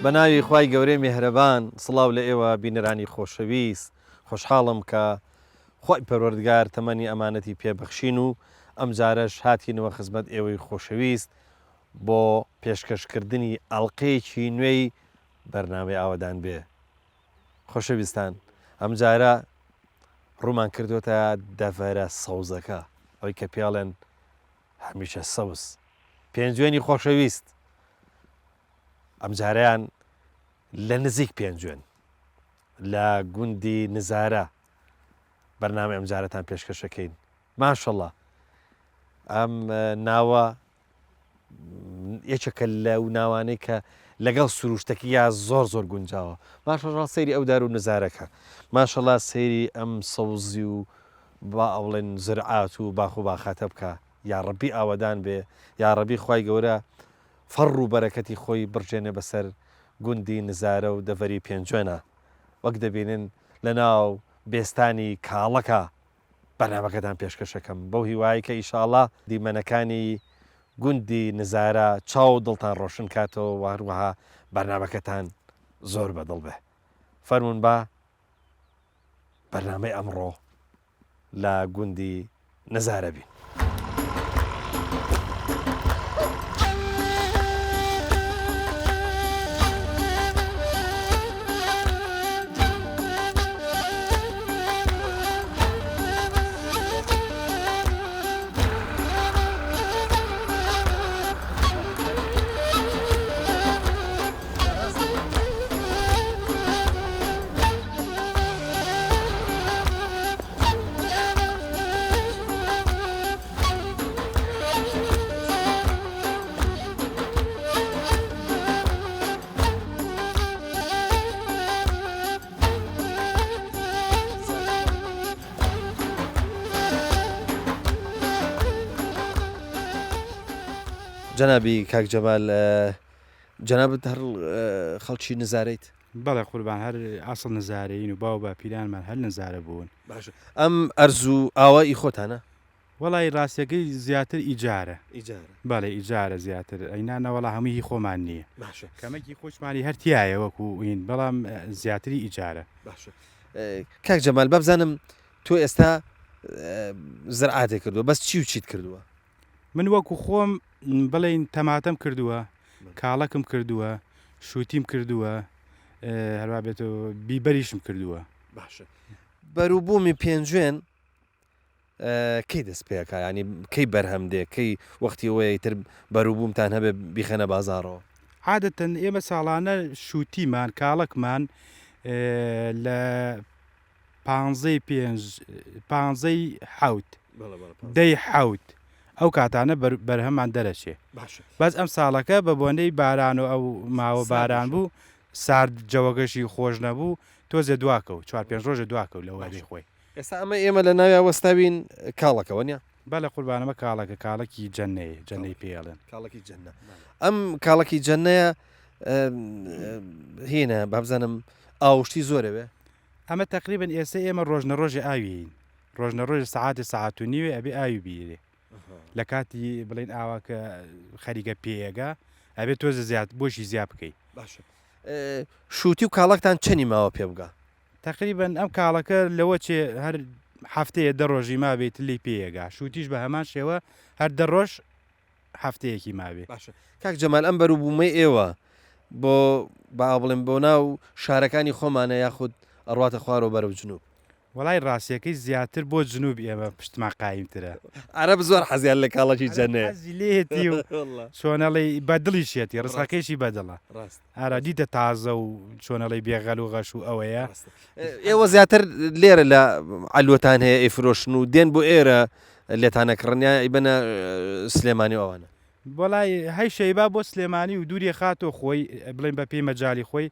بە ناوی خوای گەورەی میهرەبان سڵاو لە ئێوە بینەرانی خۆشەویست خۆشحاڵم کە خوای پەروەردگار تەمەنی ئەمانەتی پێ بەخشین و ئەمجارەش هاتینەوە خزمەت ئێوەی خۆشەویست بۆ پێشکەش کردنی ئەڵقەیەکی نوێی بەرنامەی ئاوەدان بێ خۆشەویستان ئەمجارە ڕوومان کردووەتە دەڤەرە سەوزەکە ئەوەی کە پێڵێن هەمیشە سەوز پێنجوێنی خۆشەویست ئەمجارەیان لە نزیک پێنجوێن لە گوندی نزارە بەرنامەی ئەمجارەتان پێشکەشەکەین ماشەڵا ئەم ناوە یەکێکە لەو ناوانەی کە لەگەڵ سروشتەکەیا زۆر زۆر گونجاوە ماشەڵا سەیری ئەو دار و نزارەکە ماشەڵا سەیری ئەم سەوزی و با ئەوڵێن زرعات و باخ و باخاتە بکە یاڕەبی ئاوەدان بێ یاڕەبی خوای گەورە فەڕ و بەرەکەتی خۆی بڕژێنێ بەسەر گوندی نزارە و دەڤەری پێنجوێنە وەک دەبینن لەناو بێستانی کاڵەکە بەرنامەکەتان پێشکەشەکەم بەو هیوایەی کە ئیشاڵا دیمەنەکانی گوندی نزارە چاو و دڵتان ڕۆشن کاتەوە و هەروەها بەرنامەکەتان زۆر بەدڵ بێ فەرموون با بەرنامەی ئەمڕۆ لە گوندی نزارە بین. جەنابی کاک جەمال جەنابت هەر خەڵکی نزارەیت؟ بەڵێ قوربان هەر ئەسڵ نزارەیین و باو باپیرانمان هەر نزارە بوون. باشە ئەم ئەرز و ئاوە ئی خۆتانە؟ وەڵایی ڕاستیەکەی زیاتر ئیجارە. ئیجارە. بەڵێ ئیجارە زیاتر ئەینا نەوەڵا هەمووی هی خۆمان نییە. باشە. کەمەکی خۆشمانی هەر تیایە وەکو هین بەڵام زیاتری ئیجارە. باشە کاک جەمال با بزانم تۆ ئێستا زرعاتێ کردووە بەس چی و چیت کردووە؟ من وەکو خۆم بڵێین تەماتەم کردووە، کاڵەکم کردووە، شووتیم کردووە، هەروا بێتەوە بیبەریشم کردووە. باشە بەروبوومی پێنجوێن کەی دەست پێکا ینی کەی بەرهەم دێ کەی وەختی ئەوەیە ئیتر بەروبوومتان هەبێ بیخەنە بازاڕەوە؟ عادەتەن ئێمە ساڵانە شووتیمان کاڵەکمان لە پانزەی پێنج پانزەی حەوت دەی حەوت ئەو کاتانە بەرهەمان دەرەچێ بەس ئەم ساڵەکە بە بۆنەی باران و ئەو ماوە باران بوو سارد جەوەکەشی خۆش نەبوو تۆزێ دواکەوت چوار پێنج ڕۆژێ دواکەوت لە وادەی خۆی. ئێستا ئەمە ئێمە لە ناویا وەستاوین کاڵەکە وەنیە؟ بەلێ قوربان ئەمە کاڵەکە کاڵەکی جەنەیە جەنەی پێ ئەڵێن. کاڵەکی جەنە ئەم کاڵەکی جەنەیە هینە بابزانم ئاوشتی زۆرەوێ؟ ئەمە تەقریبەن ئێستا ئێمە ڕۆژنە ڕۆژێ ئاویین ڕۆژنە ڕۆژێ سەعاتێ سەعات و نیوێ ئەبێ ئاوی بیرێ لە کاتی بڵێن ئاوا کە خەریکە پێیەگا ئەبێ تۆزە زیاد بۆشی زیا بکەی. باشە شوتی و کاڵەکتان چەنی ماوە پێ بگا؟ تەقریبەن ئەم کاڵەکە لەوە چێ هەر هەفتەیە دە ڕۆژی مابێت لی پێیەگا شوتیش بە هەمان شێوە هەر دە ڕۆژ هەفتەیەکی مابێ. باشە کاک جەمال ئەم بەروبوومەی ئێوە بۆ با بڵێم بۆ ناو شارەکانی خۆمانە یاخود ئەڕواتە خوارەوە بەرەو جنوب؟ وەڵای ڕاستیەکەی زیاتر بۆ جنوب ئێمە پشتمان قایمترە. عەرەب زۆر حەزیان لە کاڵەکی عەرەب جەنەیە. حەزی لێیەتی و چۆنەڵێی بە دڵیشیەتی ڕزقەکەیشی بە دڵە. ڕاست. ئارا دیتە تازە و چۆنەڵێی بێ غەل و غەش و ئەوەیە. ڕاستە. ئێوە زیاتر لێرە لە عەلوەتان هەیە ئەیفرۆشن و دێن بۆ ئێرە لێتان ئەکڕن یا ئەیبەنە سلێمانی و ئەوانە؟ وەڵای هەی شەیبا بۆ سلێمانی و دووری خاتۆ خۆی بڵێن بە پێی مەجالی خۆی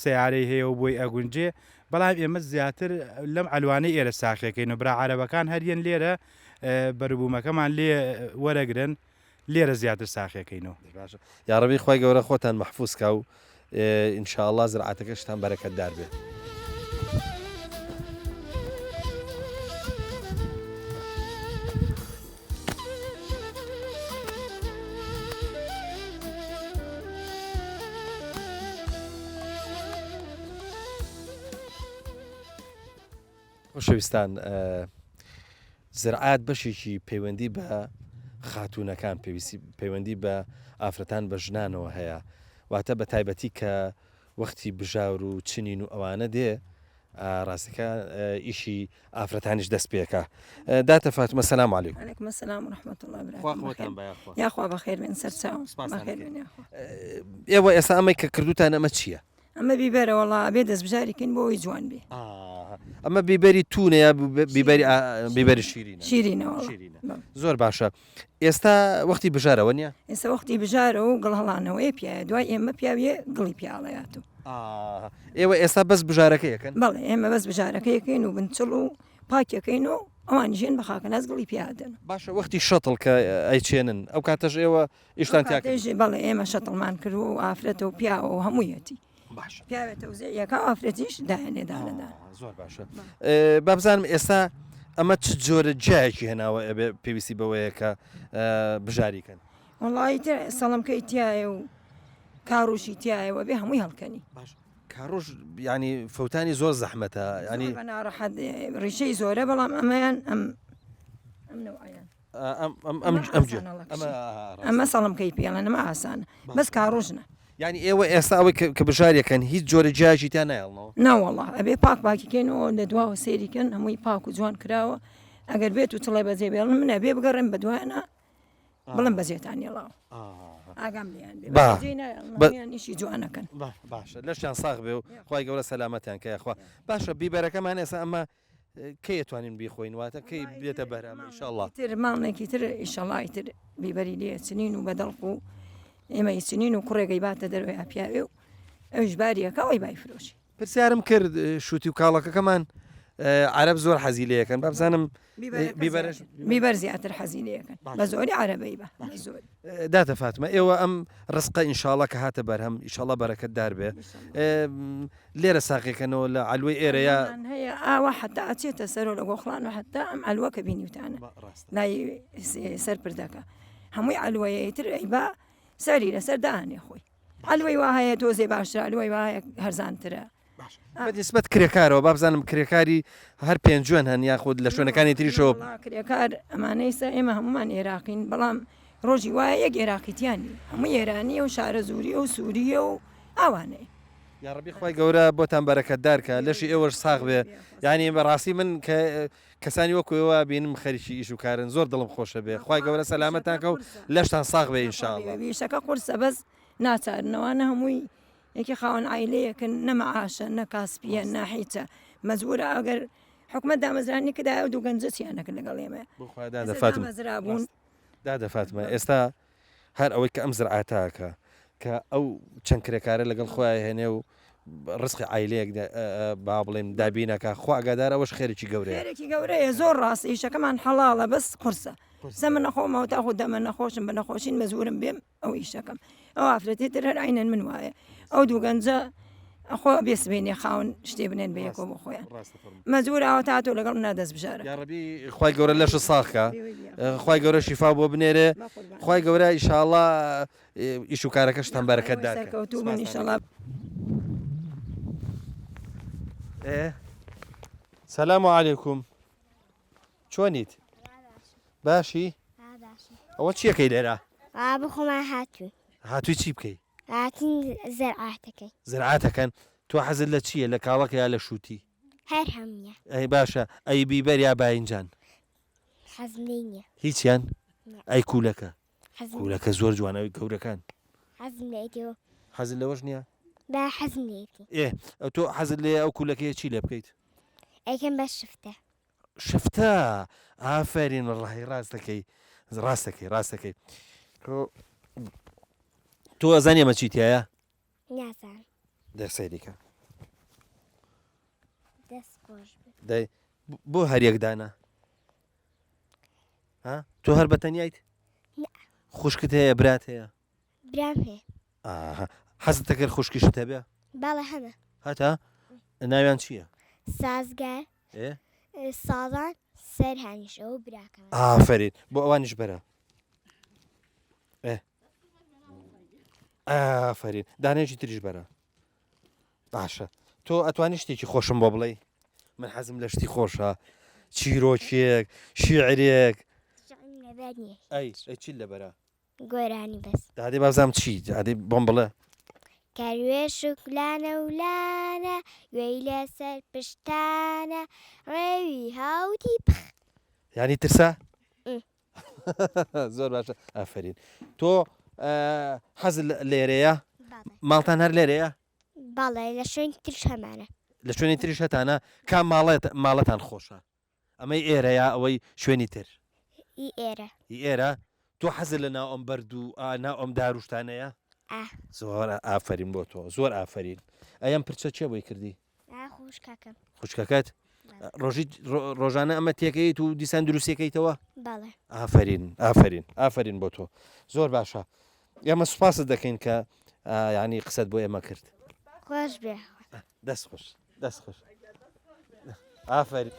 سەیارەی هەیە و بۆی ئەگونجێ بەڵام ئێمە زیاتر لەم عەلوانەی ئێرە ساخیەکەین و برا عەرەبەکان هەر یەن لێرە بەروبوومەکەمان لێ وەرەگرن لێرە زیاتر ساخیەکەینەوە. باشە یاڕەبی خوای گەورە خۆتان مەحفوز کا و ان شاء اللە زرعەتەکەشتان بەرەکەتدار بێ. خۆشەویستان زرعات بەشێکی پەیوەندی بە خاتوونەکان پێویستی پەیوەندی بە ئافرەتان بە ژنانەوە هەیە واتە بە تایبەتی کە وەختی بژار و چنین و ئەوانە دێ ڕاستەکە ئیشی ئافرەتانیش دەست پێکە داتە فاتمە سلام علیکم علیکم السلام و رحمة الله وبرکاته یاخوا بەخێر بێن سەرچاو بەخێر بێن یاخوا ئێوە ئێستا ئەمەی کە کردوتان ئەمە چییە؟ ئەمە بیبەرە وەڵا ئەبێ دەستبژاری کەین بۆ ئەوەی جوان بێ. ئەمە بیبەری تونە یا بیبەری بیبەری شیرینە؟ شیرینە وەڵا. شیرینە. زۆر باشە ئێستا وەختی بژارەوە نییە؟ ئێستا وەختی بژارە و گڵ هەڵانەوەیە پیایە دوای ئێمە پیاویە گڵی پیاڵەیات و. ئێوە ئێستا بەس بژارەکە یەکەن؟ بەڵێ ئێمە بەس بژارەکە یەکەین و بنچڵ و پاکیەکەین و ئەوان ژێن بە خاکەناز گڵی پیادەن. باشە وەختی شەتڵ کە ئەیچێنن ئەو کاتەش ئێوە ئیشتان تیا کرد؟ بەڵێ ئێمە شەتڵمان کرد و ئافرەتە و پیاوە و هەموویەتی. باشە. پیاوێ تەوزیعیەکە و ئافرەتیش دایەنێ دانەدان. زۆر باشە. با بزانم ئێستا ئەمە چ جۆرە جیایەکی هێناوە ئەبێ پێویستی بەوەیە کە بژاری کەن؟ وەڵی تر سەڵمکەی تایە و کاڕوشی تایە و بێ هەمووی هەڵکەنی. باش کاڕوش ینی فەوتانی زۆر زەحمەتە ینی بە ناڕەحەت ڕیشەی زۆرە بەڵام ئەمەیان ئەم ئەم نەوعیان. ئەمە سەڵمکەی پێڵێن ئەمە ئاسانە بەس کاڕۆژنە. یانی ئێوە ئێستا ئەوەی کە بژاریەکەن هیچ جۆرە جیاکی تیا نایەڵنەوە؟ ناوەڵا ئەبێ پاک پاکیکەینەوە لە دواوە سێریکەن هەمووی پاک و جوان کراوە ئەگەر بێت و چڵێ بەجێ بێڵن من ئەبێ بگەڕێم بە دوایانە بڵم بەجێتان ێڵاوە ئاگام لێیان بێ ئیشی جوانەکەن باشە لەشیان ساغ بێ و خوای گەورە سەلامەتیان کە یاخوا باشە بیبەرەکەمان ئێستا ئەمە کەی ئەتوانین بیخۆین واتە کەی بێتە بەرهەم ئیشەڵا؟ تر ماڵێکی تر ئیشەڵا ئیتر بیبەری لێ چنین و بەدەڵق و ئێمە ئیچنین و کوڕێگەی باتە دەرەوەی ئاپیاوێ و ئەویش باریەکە ئەوی بای فرۆشی. پرسیارم کرد شوتی و کاڵەکەکەمان عەرەب زۆر حەزی لێ یەکەن با بزانم بیبەرش بیبەر زیاتر حەزی لێ یەکەن بە زۆری عەرەبەی بە زۆری. دادە فاتمە ئێوە ئەم ڕزقە ئینشاڵا کە هاتە بەرهەم ئیشەڵا بەرەکەت دار بێ لێرە ساقیەکەنەوە لە عەلوەی ئێرە یا ئەمان هەیە ئاوا حتا ئەچێتە سەرۆ لە گۆخڵان و حتا ئەم عەلوە کە بینیوتانە لای سەر پردەکە هەمووی عەلوەیە ئیتر ئەیبا سەری لەسەر دانێ خۆی عەلوەی وا هەیە تۆزێ باشترە عەلوەی وا هەیە هەرزانترە بە نیسبەت کرێکارەوە با بزانم کرێکاری هەر پێنجوێن هەن یاخود لە شوێنەکانی تریشەوە؟ کرێکار ئەمانەی سە ئێمە هەمومان ئێراقین بەڵام ڕۆژی وایە یەک ئێراقیتیان نیە هەموو ئێرانیە و شارەزووریە و سووریە و ئاوانەیە. یاڕەبی خوای گەورە بۆتان بەرەکەتدار کە لەشی ئێوەش ساغ بێ یانی بەڕاستی من کە کەسانی وەکو ئێوە بینم خەریکی ئیش و کارن زۆر دڵم خۆشە بێ خوای گەورە سەلامەتان کە و لەشتان ساغ بێ ان شاء اللە. ئیشەکە قورسە بەس ناچارن ئەوانە هەمووی یەکی خاوەن عایلەیەکن نە مەعاشە نە کاسپیە نە هیچە مەجبورە ئەگەر حکومەت دامەزرانی کردایە ئەو دوو گەنجە چیان نەکرد لەگەڵ ئێمە بۆ خوای دادە فاتمە دامەزرابوون دادە فاتمە ئێستا هەر ئەوەی کە ئەم زرعاتاکە کە ئەو چەند کرێکارە لەگەڵ خۆیان هێنێ و ڕزقی عایلەیەک با بڵێن دابینەکە خوا ئاگادار ئەوەش خێرێکی گەورەیە خێرێکی گەورەیە زۆر ڕاست ئیشەکەمان حەڵاڵە بەس قورسە سە من نەخۆمەوە تا خۆ دەمە نەخۆشم بە نەخۆشین مەزورم بێم ئەو ئیشەکەم ئەو ئافرەتی تر هەر عینەن من وایە ئەو دوو گەنجە خۆ بێ سبینێ خاون شتێ بنێن بە یەکەوە بۆ خۆیان مەجبور ئاوە تا تۆ لەگەڵ منا دەست بژارە یاڕەبی خوای گەورە لەش ساخکە خوای گەورە شیفا بۆ بنێرێ خوای گەورە ئیشاڵا ئیش و کارەکەشتان بەرەکەتدار سەرکەوتوو بن ئیشەڵا. سلام علیکم چۆنیت باشی ئەوە چیەکەی لێرە بخۆمان هاتووی هاتووی چی بکەی هاتین زەرعاتەکەی زرعاتەکەن تۆ حەزت لە چییە لە کاڵەکە یا لە شووتی هەر هەموویە ئەی باشە ئەی بیبەر یا باینجان حەزم لێی نییە هیچیان ئەی کوولەکە حەزم کوولەکە زۆر جوانە ئەوی گەورەکان حەزم لێیەتی و حەزت لەوەش نییە با حەزم لێیەتی ئێ تۆ حەزت لێیە ئەو کوولەکەیە چی لێ بکەیت ئەیکەم بە شفتە شفتە ئافەرین وەڵاهی ڕاست دەکەی ڕاست دەکەی ڕاست دەکەی تۆ تۆ ئەزانی ئەمە چی تایە نازانم دە سەیریکە دەست خۆش بێ دەی بۆ هەر یەک دانە ها تۆ هەر بە تەنیایت نا. خوشکت هەیە برات هەیە برام هەیە ئاها حەزت دەکرد خوشکیشت هەبێ بەڵێ هەمە هەتا ناویان چییە سازگار ئێ ساڵان سەرهانیش ئەو براکەم ئافەرین بۆ ئەوانیش بەرە ئێ ئافەرین دانەیەکی تریش بەرە باشە تۆ ئەتوانی شتێکی خۆشم بۆ بڵێی؟ من حەزم لە شتی خۆشە چیرۆکێک شیعرێک. شعرم لەبەر نییە. ئەی ئەی چیت لەبەرە؟ گۆرانی بەس. دادێ بابزانم چی دادێ بۆم بڵێ. کەروێشک لانە و لانە گوێی لەسەر پشتانە ڕێوی هاوتی پخ. یانی ترسا؟ زۆر باشە ئافرین تۆ حەز لێرەیە ماڵتان هەر لێرەیە؟ بەڵێ لە شوێنی تریش هەمانە. لە شوێنی تریش هەتانە کام ماڵێت ماڵەتان خۆشە ئەمەی ئێرە یا ئەوەی شوێنی تر؟ ئی ئێرە. ئی ئێرە تۆ حەزت لە ناو ئەم بەرد و ناو ئەم دار و شتانەیە؟ ئا. زۆر ئافەرین بۆ تۆ زۆر ئافەرین ئەی ئەم پرچە کێ بۆی کردی؟ ئا خوشکەکەم. خوشکەکەت؟ ڕۆژی ڕۆژانە ئەمە تێکەیت و دیسان دروستیەکەیتەوە؟ بەڵێ. ئافەرین ئافەرین ئافەرین بۆ تۆ زۆر باشە ئێمە سوپاست دەکەین کە یعنی قسەت بۆ ئێمە کرد. خۆش بێ. دەست خۆش دەست خۆش ئافەرین.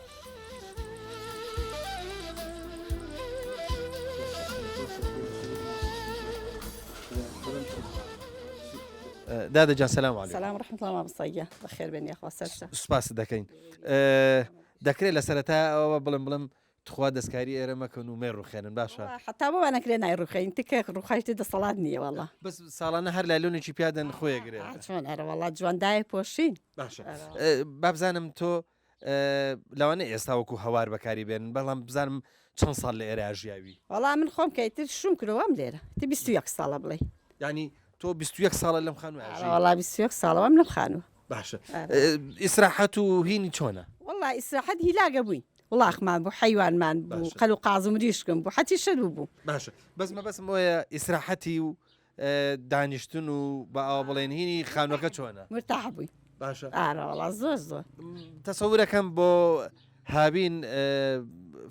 دادە جان سلام علیکم. سلام ڕحمت اللە مامۆستا گیان بەخێر بێن یاخوا سەرچاو. سوپاست دەکەین. دەکرێت لە سەرەتا ئەوە بڵێم بڵێم تخوا دەستکاری ئێرە مەکەن و مەیڕوخێنن باشە. وەڵا حەتا بۆمان ئەکرێ نایڕوخێین تکە ڕوخایتر دەسەڵات نییە وەڵا. بەس ساڵانە هەر لایلۆنێکی پیادەن خۆی ئەگرێ. ئا چۆن ئەرە وەڵا جوان دایە پۆشین. باشە بابزانم تۆ لەوانەیە ئێستا وەکو هەوار بەکاری بێنن بەڵام بزانم چەند ساڵ لە ئێرە ژیاوی؟ وەڵا من خۆم کە ئیتر شووم کردووە وام لێرە ئیتر 21 ساڵە بڵێی. یانی تۆ 21 ساڵە لەم خانووە ئەژی؟ ئەرە وەڵا 21 ساڵە وام لەم خانووە. باشە ئیسراحەت و هینی چۆنە؟ وەڵا ئیسراحەت هیلاگە بووین وڵاخمان بوو حەیوانمان بوو قەل و قاز و مریشکم بوو حەچی شت بوو بوو. باشە بەس مەبەستم ئەوەیە ئیسراحەتی و دانیشتن و بە ئاوا بڵێن هینی خانوەکە چۆنە؟ مرتاح بووین. باشە. ئارە وەڵا زۆر زۆر. تەسەورەکەم بۆ هاوین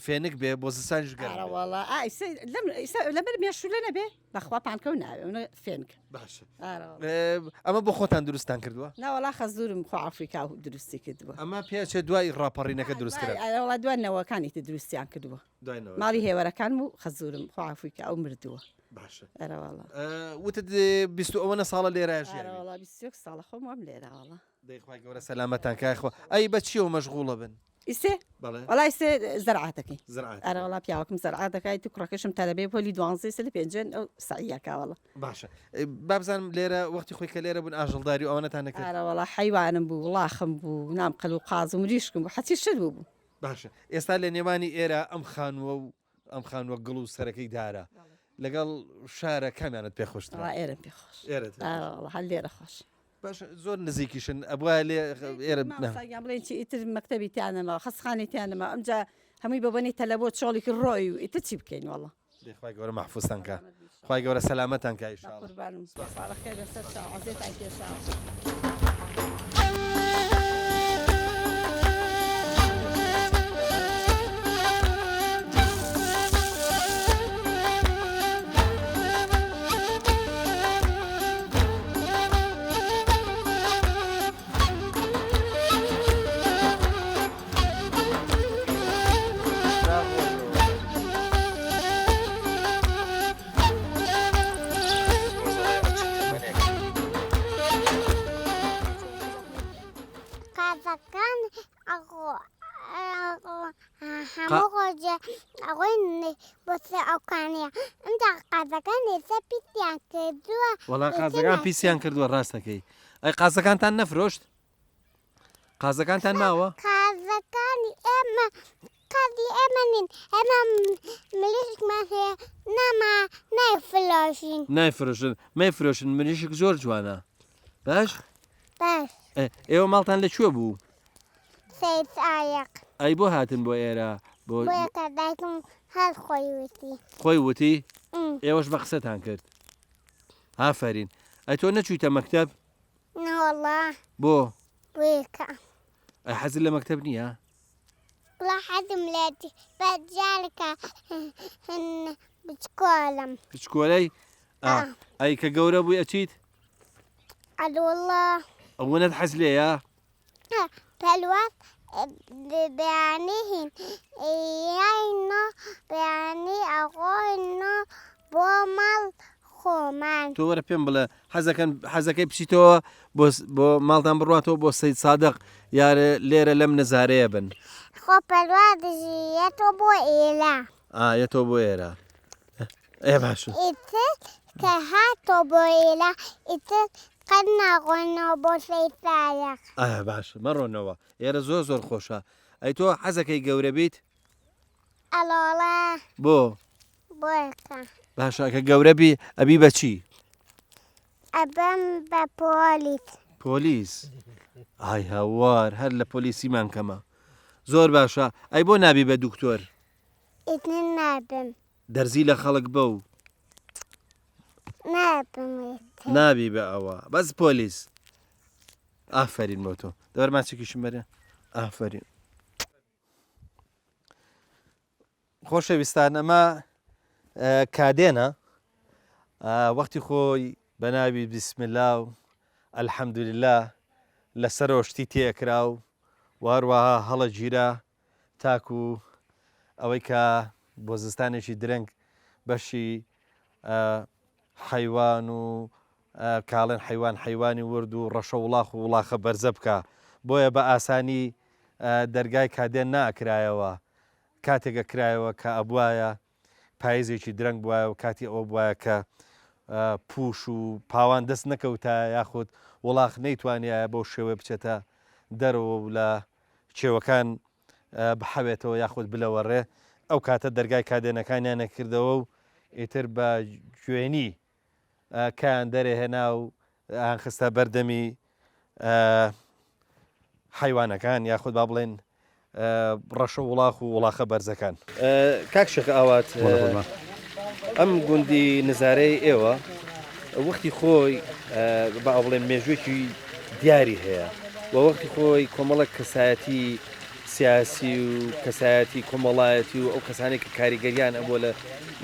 فێنک بێ بۆ زستانیش گەرم ئارە وەڵا ئا ئیسە لەم ئیسە لەبەر مێشولە نەبێ بەخوا پانکەو ناوێ ئەونە فێنکە. باشە. ئارە وەڵا. ئەمە بۆ خۆتان دروستتان کردووە؟ نا وەڵا خەزوورم خوا عەفوی کا و دروستی کردووە. ئەمە پێچێ دوای ڕاپەڕینەکە دروست کرا. ئارە وەڵا دوای نەوەکانی تر دروستیان کردووە. دوای نەوەکان. ماڵی هێوەرەکانم و خەزوورم خوا عەفوی کا ئەو مردووە. باشە ئەرەوەڵا. وتت 20 و ئەوەنە ساڵە لێرە ژیاوی؟ ئەرەوەڵا 21 ساڵە خۆم وام لێرە وەڵا. دەی خوای گەورە سەلامەتان کا یاخوا. ئەی بە چیەوە مەشغوڵە بن؟ ئیسێ؟ بەڵێ. وەڵا ئیسێ زەرعات دەکەین. زەرعات. ئەرەوەڵا پیاوەکم زەرعات دەکا ئیتر کوڕەکەشم تەلەبەیە پۆلی دوانزەی سێ لە پێنجوێن ئەو سەعی ئەکا وەڵا. باشە با بزانم لێرە وەختی خۆی کە لێرە بوون ئاژەڵداری و ئەوانەتان نەکرد؟ ئەرەوەڵا حەیوانم بوو وڵاخم بوو نام قەل و قاز و مریشکم بوو حەچی شت بوو بوو. باشە ئێستا لە نێوانی ئێرە ئەم خانووە و ئەم خانووە گڵ و سەرەکەی دارە لەگەڵ شارە کامیانت پێ خۆشترە؟ وەڵا ئێرەم پێ خۆش. ئێرەت پێ خۆش. وەڵا هەر لێرە خۆش. باشە زۆر نزیکیشن ئەبوایە لێ ئێرە مامۆستا گیان بڵێن چی ئیتر مەکتەبی تیا نەماوە خەستخانەی تیا نەماوە ئەمجا هەمووی بە بۆنەی تەلەبۆ چۆڵی کرد ڕۆی و ئیتر چی بکەین وەڵا. دەی خوای گەورە مەحفوزتان کا خوای گەورە سەلامەتان کا ان شاء اللە. بەقوربانم سوپاس بەخێر بێن سەر چاو عەزێتان کێشاوە. قازەکان هەموو ڕۆژێ ئەڕۆین بۆ سەر ئەو کانیە ئینجا قازەکان ئێستا پیسیان کردووە. وەڵا قازەکان پیسیان کردووە ڕاستەکەی. ئەی قازەکانتان نەفرۆشت؟ قازەکانتان ماوە؟ قازەکانی ئێمە قازی ئێمە نین ئێمە مریشکمان هەیە ناما نایفرۆشین. نایفرۆشن مەیفرۆشن مریشک زۆر جوانە باش؟ باش. ئێوە ماڵتان لە کوێ بوو؟ سەید سایەق. ئەی بۆ هاتن بۆ ئێرە؟ بۆ بۆیە کە دایکم هەر خۆی وتی. خۆی وتی؟ ئێوەش بە قسەتان کرد. ئافەرین. ئەی تۆ نەچوویتە مەکتەب؟ نەوەڵا. بۆ؟ بۆیەکە. ئەی حەزت لە مەکتەب نییە؟ وەڵا حەزم لێتی بەس جارێکە هن بچکۆلم. بچکۆلەی؟ ئا. ئەی کە گەورە بووی ئەچیت؟ ئەروەڵا. ئەوەنەت حەز لێیە؟ پەلواز بەیانی هین یاینۆ بەیانی ئەڕۆینۆ بۆ ماڵ. خۆمان. تۆ وەرە پێم بڵێ حەزەکەن حەزەکەی بچیتەوە بۆ بۆ ماڵتان بڕاتەوە بۆ سید سادق یار لێرە لەم نزارەیە بن؟ خۆ پەروادژی یەتۆ بۆ ئێرە. ئا یەتۆ بۆ ئێرە ئێ باشە. ئیتر کە هاتۆ بۆ ئێرە ئیتر قەت ناڕۆینەوە بۆ سەید سادق. ئا باشە مەڕۆنەوە ئێرە زۆر زۆر خۆشە. ئەی تۆ حەزەکەی گەورە بیت؟ ئەڵۆڵە. بۆ؟ بۆکە. باشە کە گەورە بی ئەبی بە چی؟ ئەبم بە پۆلیس. پۆلیس؟ ئای هاوار هەر لە پۆلیسیمان کەمە. زۆر باشە ئەی بۆ نابی بە دکتۆر؟ ئیتر نابم. دەرزی لە خەڵک بە و. نابم ئیتر. نابی بە ئەوە بەس پۆلیس. ئافەرین بۆ تۆ. دەبەر ماچێکیشم بەرێ. ئافەرین. خۆشەویستان ئەمە کادێنە وەختی خۆی بە ناوی بیسمیلا و الحەمدللا لەسەرەوە شتی تێکرا و هەروەها هەڵەگیرا تاکو ئەوەی کە بۆ زستانێکی درەنگ بەشی حەیوان و کاڵێن حەیوان حەیوانی ورد و ڕەشە وڵاخ و وڵاخە بەرزە بکا بۆیە بە ئاسانی دەرگای کادێن نائەکرایەوە کاتێک ئەکرایەوە کە ئەبوایە پایزێکی درەنگ بوایە و کاتی ئەوە بوایە کە پوش و پاوان دەست نەکەوتایە یاخود وڵاخ نەیتوانیایە بەو شێوەیە بچێتە دەرەوە و لە کێوەکان بحەوێتەوە یاخود بلەوەڕێ ئەو کاتە دەرگای کادێنەکانیان نەکردەوە و ئیتر بە گوێنی کایان دەرێهێنا و ئەیان خستە بەردەمی حەیوانەکان یاخود با بڵێن ڕەشە وڵاخ و وڵاخە بەرزەکان. کاک شێخ ئاوات ئەم گوندی نزارەی ئێوە وەختی خۆی با بڵێن مێژوویەکی دیاری هەیە و وەختی خۆی کۆمەڵک کەسایەتی سیاسی و کەسایەتی کۆمەڵایەتی و ئەو کەسانێک کە کاریگەریان ئەبووە لە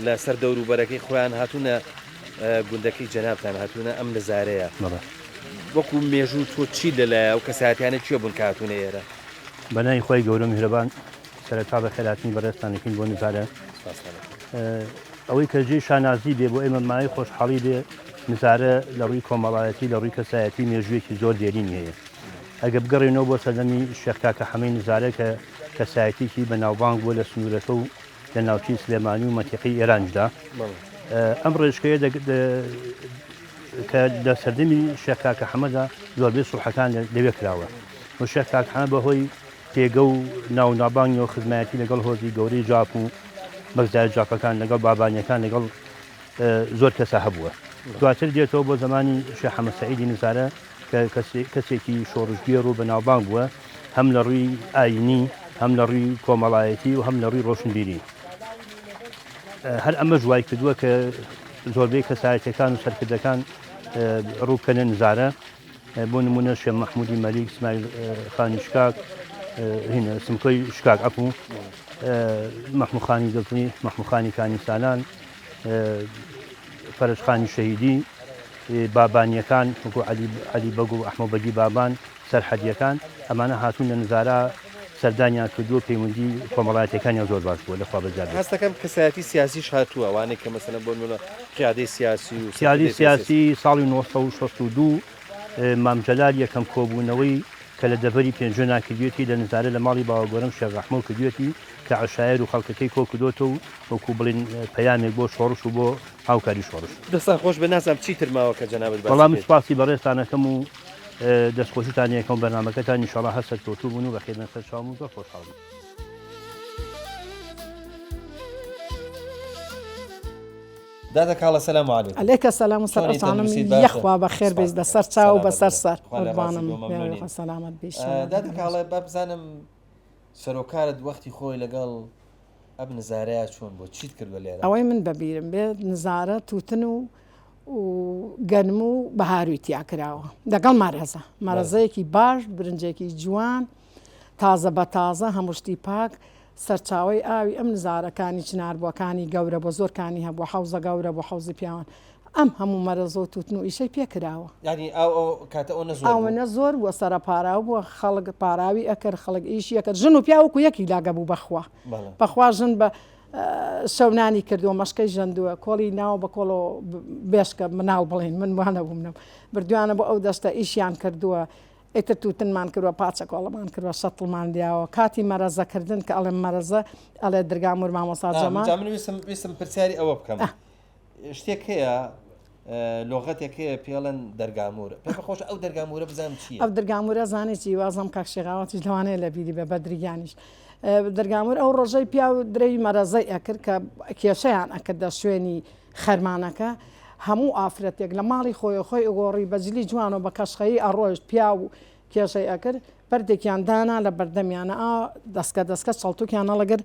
لەسەر دەوروبەرەکەی خۆیان هاتوونە گوندەکەی جەنابتان هاتوونە ئەم نزارەیە وەکو مێژوو تۆ چی لەلایە ئەو کەسایەتیانە کێ بوون کە هاتوونە ئێرە؟ بەناوی خوای گەورە و میهرەبان سەرەتا بەخێرهاتنی بەڕێزتان دەکەین بۆ نزارە. ئەوەی کە جێی شانازی بێ بۆ ئێمە مایەی خۆشحاڵی بێ نزارە لە ڕووی کۆمەڵایەتی لە ڕووی کەسایەتی مێژوویەکی زۆر دێرینی هەیە. ئەگە بگەڕێینەوە بۆ سەردەمی شێخ کاکە حەمەی نزارە کە کەسایەتیکی بەناوبانگ بووە لە سنوورەکە و لە ناوچەی سلێمانی و مەنتیقەی ئێرانیشدا ئەم ڕێچکەیە کە لە سەردەمی شێخ کاکە حەمەدا زۆربەی سوڵحەکان لەوێ کراوە و شێخ کاکە حەمە بەهۆی پێگە و ناو نابانگیەوە خزمایەتی لەگەڵ هۆزی گەورەی جاف و بەگزای جافەکان لەگەڵ بابانیەکان لەگەڵ زۆر کەسە هەبووە دواتر دێتەوە بۆ زمانی شێخ حەمە سەعیدی نزارە کە کەسێکی شۆڕشگێڕ و بەناوبانگ بووە هەم لە ڕووی ئایینی هەم لە ڕووی کۆمەڵایەتی و هەم لە ڕووی ڕۆشنبیری هەر ئەمەش وای کردووە کە زۆربەی کەسایەتەکان و سەرکردەکان ڕووبکەنە نزارە بۆ نمونە شێ مەحمودی مەلیک سمایل خانی شکاک هینە سمکۆی شکاک عەفو مەحموخانی دڵتنی مەحموخانی کانی سالان فەرەجخانی شەهیدی بابانییەکان وەکو عەلی عەلی بەگ و ئەحمەو بەگی بابان، سەرحەدییەکان، ئەمانە هاتوون لە نزارا سەردانیان کردووە پەیوەندی کۆمەڵایەتیەکانیان زۆر باش بووە لە خوا بەزیاد بێت. هەست دەکەم کەسایەتی سیاسیش هاتووە ئەوانەی کە مەسەلەن بۆ نموونە قیادەی سیاسی و قیادەی سەرکردەی سیاسی. سیاسی ساڵی 962 مام جەلال یەکەم کۆبوونەوەی کە لە دەڤەری پێنجوێنا کردوێتی لە نزارە لە ماڵی باوەگۆرەم شێخ ڕەحمەو کردوێتی کە عەشایەر و خەڵکەکەی کۆکردۆتەوە و وەکو بڵێن پەیامێک بۆ شۆڕش و بۆ هاوکاری شۆڕش. دەستان خۆش بێت نازانم چیتر ماوە کە جەنابت باسی وەڵا من بکەیت. سوپاسی بەڕێزتان ئەکەم و دەستخۆشیتان لێ ئەکەم بەرنامەکەتان ئینشاڵا هەر سەرکەوتوو بوون و بەخێربێن سەر چاوم و زۆر خۆشحاڵ بووم. دادە کاڵە سلام علیکم. علیک سلام و سەر چۆنی ئەوسانم تەندروستیت باشە؟ یەخوا بەخێر سپاس بیت بەخوا بەسەر چاو و سەلامەت بەسەر بن سەر خوا لێ ڕازی قوربانم بێ مەمنونین یاخوا سەلامەت بی ئیشەڵا دادە لە کاڵە با بزانم سەرۆکارت وەختی خۆی لەگەڵ ئەم نزارەیە چۆن بووە؟ چیت کردوە لێرە؟ ئەوەی من بەبیرم بێت نزارە توتن و و گەنم و بەهاروی تیا کراوە لەگەڵ مەرەزە مەرەزەیەکی باش برنجێکی جوان تازە بە تازە هەموو شتی پاک سەرچاوەی ئاوی ئەم نزارەکانی چنار بووەکانی گەورە بۆ زۆر کانی هەبوو حەوزە گەورە بۆ حەوزی پیاوان ئەم هەموو مەرەزە و توتن و ئیشەی پێ کراوە. یانی ئاو ئەو کاتە ئەونە زۆر بوو؟ ئەونە زۆر بووە سەرە پاراو بووە خەڵک پاراوی ئەکرد خەڵک ئیشی ئەکرد ژن و پیاو وەکو یەک هیلاگە بوو بەخوا بەخوا ژن بە. شەو نانی کردووە مەشکەی ژەندووە کۆڵی ناوە بە کۆڵەوە بێشکە مناڵ بڵێن من وانە بووم نەم بردویانە بۆ ئەو دەشتە ئیشیان کردووە ئیتر تووتنمان کردووە پاچە کۆڵەمان کردووە شەتڵمان دیاوە کاتی مەرەزەکردن کە ئەڵێم مەرەزە ئەڵێ درگامور مامۆستا جەمال جا من ویستم ویستم پرسیاری ئەوە بکەم شتێک هەیە لۆغەتێک هەیە پێڵێن دەرگامور پێم خۆش ئەو دەرگامورە بزانم چییە ئەو دەرگامورە زانێ چی وازم کاک شێغاواتیش لەوانەیە لە بیری بێ بەدریگیانیش دەرگامور ئەو ڕۆژەی پیاو درەوی مەرەزەی ئەکرد کە کێشەیان ئەکردە شوێنی خەرمانەکە هەموو ئافرەتێک لە ماڵی خۆی خۆی ئەگۆڕی بە جلی جوان و بە کەشخەیی ئەڕۆیشت پیاو کێشەی ئەکرد بەردێکیان دانا لە بەردەمیانە ئا دەسکە دەسکە چەڵتوکیان هەڵەگرت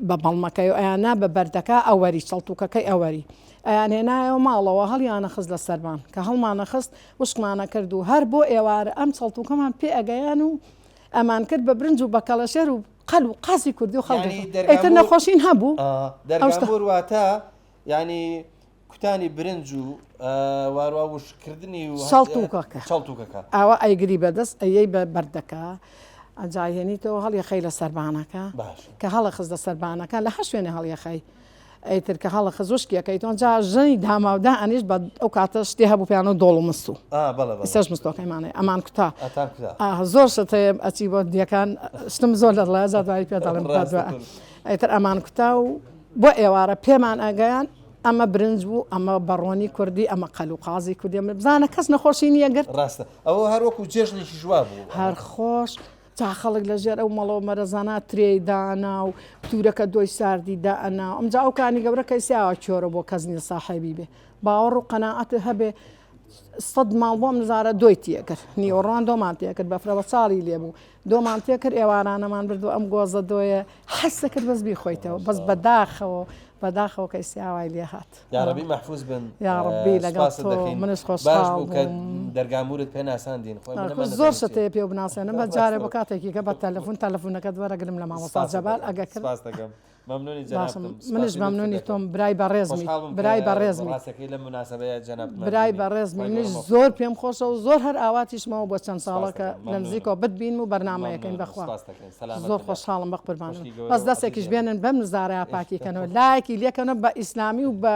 بە بەڵمەکەی و ئەیاننا بە بەردەکە ئەوەری چەڵتوکەکەی ئەوەری ئەیانهێنایەوە ماڵەوە هەڵیانەخست لە سەرمان کە هەڵمانەخست وشکمانە کرد و هەر بۆ ئێوارە ئەم چەڵتوکەمان پێ ئەگەیان و ئەمان کرد بە برنج و بە کەڵەشێر و قەل و قازی کوردی و خەڵک ئیتر نەخۆشین هەبوو دەرگامور واتە یعنی کوتانی برنج و واروا وشککردنی و چەڵتوکەکە چەڵتوکەکە ئاوا ئەیگری بەدەست ئەیەی بە بەردەکە ئەجا هێنیتەوە هەڵیەخەی لە سەربانەکە کە هەڵەخست لە سەربانەکە لە هەر شوێنێ هەڵیەخەی ئەیتر کە هەڵە خزوشکیەکەی تۆ جا ژنی داماودا ئەنیش بە ئەو کاتە شتی هەبوو پیانە دۆڵ و مستو ئێستاش مستۆکەیمانەیە ئەمان کوتا زۆر شت هەیە ئەچی بۆ دیەکان شتم زۆر لە دڵە جا دوایی پێ دەڵێم ئیتر ئەمان کوتا و بۆ ئێوارە پێمان ئەگەیان ئەمە برنج بوو ئەمە بەڕۆنی کوردی ئەمە قەل و قازی کوردی ئەمە بزانە کەس نەخۆشی نییە گرت ڕاستە ئەوە هەر وەکو جێژنێکی ژوا بوو هەر خۆش تا خەڵک لە ژێر ئەو مەڵەوە مەرەزانە ترێی دانا و تورەکە دۆی ساردی دائەنا ئەمجا ئەو کانی گەورە کەیسیاوە کێرە بۆ کەس نییە ساحێبی بێ باوەڕ و قەناعەت هەبێ سەد ماڵ بۆم نزارە دۆی تێکرد نیوەڕوان دۆمان تێکرد بەفرەوە چاڵی لێبوو دۆمان تێکرد ئێوارانەمان برد و ئەم گۆزە دۆیە حەز دەکرد بەس بیخۆیتەوە بەس بەداخەوە بەداخەوە کە ئیسیاوای لێ هات. یاڕەبی مەحفوز بن یاڕەبی لەگەڵ سپاست تۆ دەکەین منش باش خۆشحاڵ بوو کە بووم. دەرگامورت پێ ناساندین خۆی ئاخ منەمان زۆر نەزانی شت چییە هەیە پێو بناسێنم بەس جارێ بۆ ڕاستە کاتێکی کە بە تەلەفون تەلەفونەکەت وەرەگرم لە مامۆستا سپاست جەبار دەکەم ئەگە کرد سپاست دەکەم مەمنونی باشم جەنابتم منش سپاسی لوتفت مەمنونی دەکەم تۆم برای بەڕێزمی خۆشحاڵ بووم کە برای بەڕێزمی ڕاستەکەی لەم موناسەبەیە جەنابتمان برای بینی بەڕێزمی خوای منیش گەورە مەحفوز زۆر بن پێم خۆشە و زۆر هەر ئاواتیشمەوە بۆ چەند سپاست ساڵەکە دەکەم لە مەمنونم نزیکەوە بتبینم و بەرنامەیەکەین مەمنونم بەخوا سپاست دەکەین سەلامەت زۆر بن یاخوا خۆشحاڵم بەقوربانت خوشکی گەورە بەس و دەستێکیش عەزیزیان بێنن بەم نزارەیا پاکی کەنەوە لایەکی لێکەنەوە بە ئیسلامی و بە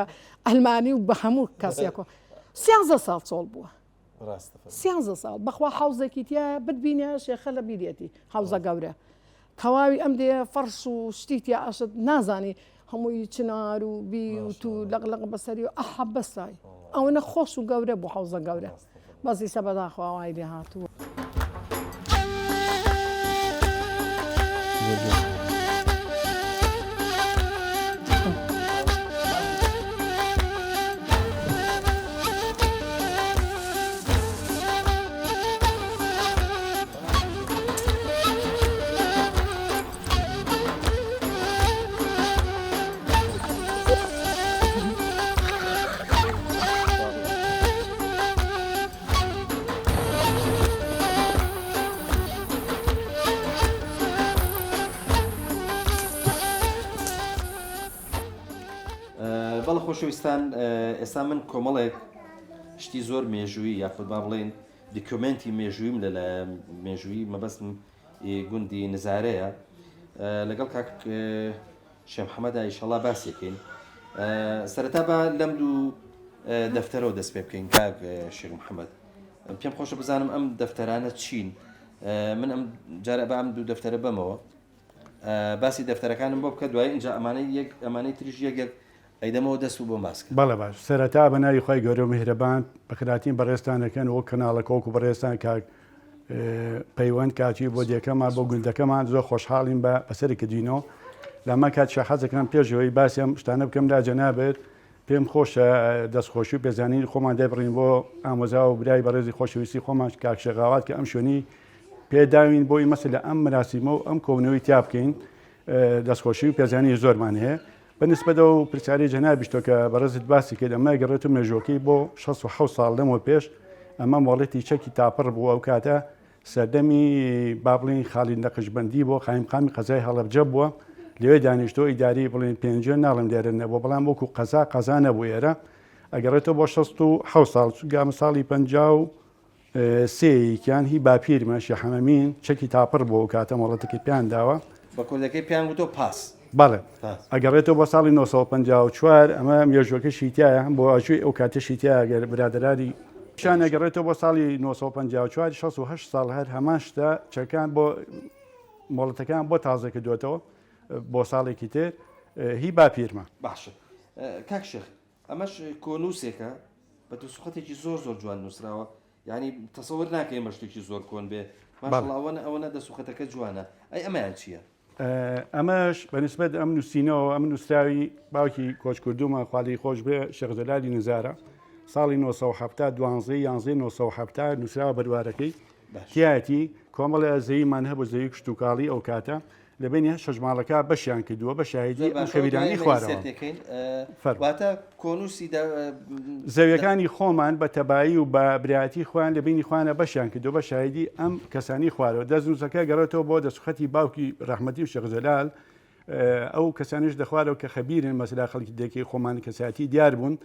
ئەلمانی و بە هەموو کەسێکەوە سیانزە ساڵ چۆڵ بووە ڕاستە فەرموو. سیانزە ساڵ بەخوا حەوزێکی تایە بتبینە شێخە لە بیرێتی حەوزە گەورە تەواوی ئەم دێ فەرش و شتی تیا ئەشت نازانی هەمووی چنار و بی و تو لەق لەق بەسەری و ئەحە بەسای ئەوەنە خۆش و گەورە بوو حەوزە گەورە بەس ئیسە بەداخەوە وای لێ هاتووە. بەڵێ خۆشەویستان ئێستا من کۆمەڵێک شتی زۆر مێژوویی یاخود با بڵێین دیکۆمێنتی مێژوویم لەلایە مێژووی مەبەستم گوندی نزارەیە لەگەڵ کاک شێ محەممەدا ئیشەڵا باسیەکەین سەرەتا با لەم دوو دەفتەرەوە دەست پێ بکەین کاک شێخ محەممەد پێم خۆشە بزانم ئەم دەفتەرانە چین من ئەم جارە بە ئەم دوو دەفتەرە بەمەوە باسی دەفتەرەکانم بۆ بکە دوای اینجا ئەمانەی یەک ئەمانەی تریش یەک یەک ئەیدەمەوە دەست و بۆم باس کە. بەڵێ باش سەرەتا بە ناوی خوای گەورە و میهرەبان بەخێرهاتنی بەڕێزتان ئەکەن وەک کەناڵەکە وەکو بەڕێزتان کاک پەیوەند کاتی بۆ دێکەمان بۆ گوندەکەمان زۆر خۆشحاڵین بە بەسەری کردینەوە لەمە کات شەحەزەکان پێشەوەی باسی ئەم شتانە بکەم لا جەنابێت پێم خۆشە دەستخۆشی و پێزانینی خۆمان دەربڕین بۆ ئامۆزا و برای بەڕێزی خۆشەویستی خۆمان کاک شێخ ئاوات کە ئەم شوێنی پێداوین بۆی مەسە لە ئەم مراسیمە و ئەم کۆبوونەوەی تیا بکەین دەستخۆشی و پێزانینی زۆرمان هەیە بە نسبەت ئەو پرسیارەی جەنابیش تۆ کە بەڕێزت باسی کرد ئەمە گەڕێت و مێژوەکەی بۆ 16 ساڵ لەمەوە پێش ئەمە مۆڵەتی چەکی تاپڕ بوو ئەو کاتە سەردەمی با بڵێین خالید نەقشبەندی بۆ قایمقامی قەزای هەڵەبجە بووە لەوێ دانیشتووە ئیداری بڵێن پێنجوێن ناڵێم لێرە نەبووە بەڵام وەکو قەزا قەزا نەبوو ئێرە ئەگەڕێتەوە بۆ 16 ساڵ چونکە ئەمە ساڵی 53 یکیان هی باپیرمە شێخ حەمەمین چەکی تاپڕ بووە ئەو کاتە مۆڵەتەکەی پێیان داوە. بە کوردەکەی پێیان گوتووە پاس. بەڵێ ئەگەڕێتەوە بۆ ساڵی 1954 ئەمە مێژوەکەشی تایە هەم بۆ ئاژوی ئەو کاتەشی تایە گەر برادەرانی شان ئەگەڕێتەوە بۆ ساڵی 1954 68 ساڵ هەر هەمان شتە چەکان بۆ مۆڵەتەکان بۆ تازە کردوێتەوە بۆ ساڵێکی تر هی باپیرمە. باشە کاک شێخ ئەمەش کۆنووسێکە بە دەستوخەتێکی زۆر زۆر جوان نووسراوە یعنی تەسەور ناکەی ئەمە شتێکی زۆر کۆن بێ ماشەڵڵا ئەوەنە ئەوەنە دەستوخەتەکە جوانە ئەی ئەمەیان چییە؟ ئەمەش بە نسبەت ئەم نووسینەوە ئەم نووسراوی باوکی کۆچکردوومە خوا لێی خۆش بێ شێخ جەلالی نزارە ساڵی 1970 دوانزەی یانزەی 1970 نووسراوە بەروارەکەی تیایەتی کۆمەڵێ زەویمان هەبوو زەوی کشتوکاڵی ئەو کاتە لە بەینی هەر شەش ماڵەکە بەشیان کردووە بە شاهیدی ئەم خەبیرانەی خوارەوە. فەرموو. واتە کۆنووسی دە. زەویەکانی خۆمان بە تەبایی و بە برایەتی خۆیان لە بەینی خۆیانە بەشیان کردووە بە شاهیدی ئەم کەسانی خوارەوە. دەستنووسەکە گەڕێتەوە بۆ دەستخەتی باوکی ڕەحمەتی شێخ جەلال. ئەو کەسانیش دە خوارەوە کە خەبیرن مەسەلا خەڵکی دێکەی خۆمان کەسایەتی دیار بوون